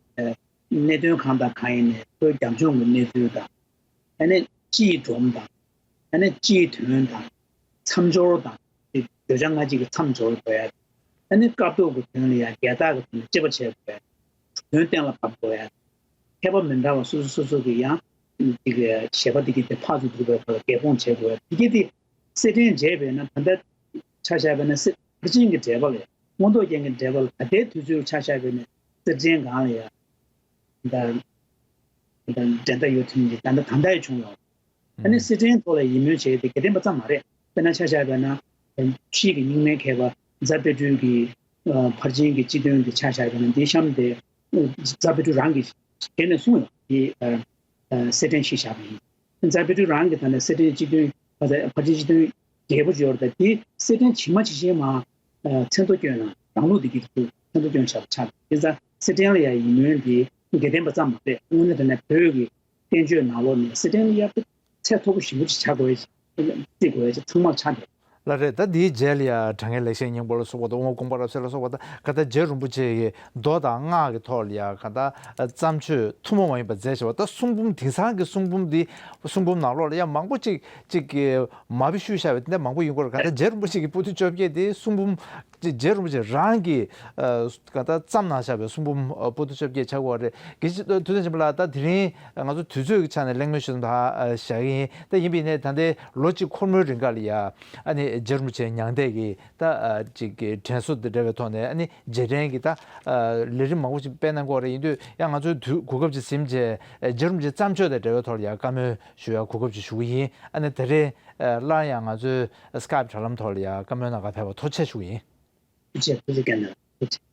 གནད་དོན་གང་དང་གང་ཡིན་ནའི་ཁོའི་རྒྱབ་ལྗོངས་ཀྱི་གནས་ཚུལ་དང་། ཨ་ནི་སྤྱིའི་སྒྲོམ་དང་། ཨ་ནི་སྤྱིའི་དོན་དང་། མཚམས་སྦྱོར་དང་། དེ་བརྗོད་བྱ་སྔ་ཕྱི་གི་མཚམས་སྦྱོར་དགོས་ཡ། ཨ་ནི་སྐབས་ཐོག་གི་དོན་ལ་ཡང་རྒྱལ་དག་གི་དོན་ལ་དཔྱད་པ་བྱེད་དགོས་ཡ། དོན་གཏན་ལ་ཕབ་དགོས་ཡ། མཁས་པ་མི་འདྲ་བ་སོ་སོ་སོ་སོ་གི་ཡང་དེ་གའི་བཞེད་པ་དེ་གའི་དེ་ཕར་ཚུར་འདུག་པའི་སྐོར་ལ་རྒྱས་སྤོང་བྱེད་དགོས་ཡ། དེ་གའི་དེ་གསེར་ཕྲེང་མཇལ་བས་ན་ད་ལྟ་ཆ་བཞག་པས་ན་གསེར་ཕར་ཕྱིན་གྱི་འགྲེལ་པ་ལས་མངོན་རྟོགས་རྒྱན་གྱི་འགྲེལ་པ་ལ་ད་ལྟའི་དུས་ཚོད་ཆ་བཞག་པས་ན་གསེར་ཕྲེང་སྒང་ལ་ཡ། ད་ད་འགྲན་ཟླ་ཡོད་ཐུབ་ཀྱི་ད་ལྟ་ད་ལྟ་ཡང་བྱུང་ཡོད། ཨ་ནི་གསེར་ཕྲེང་ཐོག་ལ་ཡིད་སྨོན་བྱས་ཏེ་དགེ་ལྡན་པ་ཙམ་མ་རེད། དཔེར་ན་ཆ་བཞག་པ་ན་ཕྱིས་ཀྱི་རྙིང་མའི་མཁས་པ་རྫ་དཔལ་སྤྲུལ་གྱིས་ཕར་ཕྱིན་གྱི་སྤྱི་དོན་འདི་ཆ་བཞག་པ་ན་འདིའི་གཤམ་དེ་རྫ་དཔལ་སྤྲུལ་རང་གིས་ཞལ་ནས་གསུངས་ཡོད། འདི་གསེར་ཕྲེང་གཞི་བཞག་པ་ཡིན། རྫ་དཔལ་སྤྲུལ་རང་གིས་ད་ནི་གསེར་ཕྲེང་སྤྱི་དོན་ཕར་ཕྱིན་སྤྱི་དོན་རྒྱས་པོ་ཅིག་ཡོད་རེད། ད་འདི་གསེར་ཕྲེང་ཇི་མ་ཇི་བཞིན་མ་མཚན་ཐོ་བསྐྱོན་ན་རང་ལུགས་འདི་གི་མཚན་ཐོ་བསྐྱོན་བཞག་པ་ཆགས་འདུག་དེ་ཙང་གསེར་ཕྲེང་ལ་ཡང་ཡིད་སྨོན་འདི་དགེ་ལྡན་པ་ཙམ་མ་རེད། དངོས་གནས་དྲང་གནས་བོད་ཀྱི་བསྟན་བཅོས་ནང་ལོགས་ནས་གསེར་ཕྲེང་ལ་ཡང་ཚད་མཐོ་པོ་ཞེ་པོ་ཅིག་བྱ་དགོས་ཡ་ཅིག་བརྩི་དགོས་ཡ་ཅིག་ཚང་མར་ཆགས་འདུག་ལགས་རེད། ད་འདིའི་རྗེས་ལ་ཡ་དྲང་ངེས་ལེགས་བཤད་སྙིང་པོ་ལ་སོགས་པ་དང་དབུ་མ་དགོངས་པ་རབ་གསལ་ལ་སོགས་པ་དང་ག་ད་རྗེ་རིན་པོ་ཆེ་གི་མདོ་དང་སྔགས་ཀྱི་ཐོག་ལ་ཡ་ག་ད་བརྩམས་ཆོས་ཐུན་མོང་མ་ཡིན་པ་མཛད་བྱས་པ། ད་གསུང་འབུམ་དེང་སང་གི་གསུང་འབུམ་འདི་གསུང་འབུམ་ནང་ལོགས་ལ་ཡ་མང་པོ་ཅིག་ཅིག་གི་མ་དཔེ་བཤུས་བཞག་པའི་དེ་འདྲ་མང་པོ་ཡིན་སྐོར་ག་ད་རྗེ་རིན་པོ་ཆེ་གི་པོ་ཏི་བཅོ་བརྒྱད་དེ་གསུང་འབུམ་ཅིག་རྗེ་རིན་པོ་ཆེ་རང་གི་ག་ད་བརྩམས་གནང་བཞག་པའི་གསུང་འབུམ་པོ་ཏི་བཅོ་བརྒྱད་ཆགས་ཀྱི་ཡོད་རེད། དགེ་བཤེས་ཐུབ་བསྟན་ཆོས་འཕེལ་ལགས། ད་དེ་རིང་ང་ཚོ་དུས་ཚོད་ཀྱི་ཆ་ནས་གླེང་མོལ་ཞུ་ཙམ་ད་བཞག་གི་ཡིན། ད་ཡིན་པ་ཡིན་ནའི་ད་ལྟའི་ལོ་གཅིག་འཁོར་མོའི་རིང་ག་ལ་ཡ་ཨ་ནི་རྗེ་རིན་པོ་ཆེ་མྱང་འདས་ཀྱི་ད་ཅིག་གི་དྲན་གསོ་དང་འབྲེལ་བའི་ཐོག་ནས་ཨ་ནི་རྗེས་དྲན་གྱི་ད་ལས་རིམ་མང་པོ་ཞིག་སྤེལ་གནང་གི་ཡོད་རེད། ཡིན་དུས་ཡང་ང་ཚོའི་དུས་གོ་སྐབས་ཅིག་ཟིན་བྱས་རྗེ་རིན་པོ་ཆེ་བརྩམས་ཆོས་དང་འབྲེལ་བའི་ཐོག་ལ་ཡ་བཀའ་མོལ་ཞུ་ཡ་གོ་སྐབས་ཅིག་ཞུ་གི་ཡིན། ཨ་ནི་ད་རེས་སླར་ཡང་ང་ཚོའི་Skype་དྲ་ལམ་ཐོག་ལ་ཡ་བཀའ་མོལ་གནང་ག་ཕེབས་པར་ཐུགས་རྗེ་ཆེ་ཞུ་གི་ཡིན། ཐུགས་རྗེ་ཆེ། ཐུགས་རྗེ་བཀའ་གནང་། ཐུགས་རྗེ་ཆེ།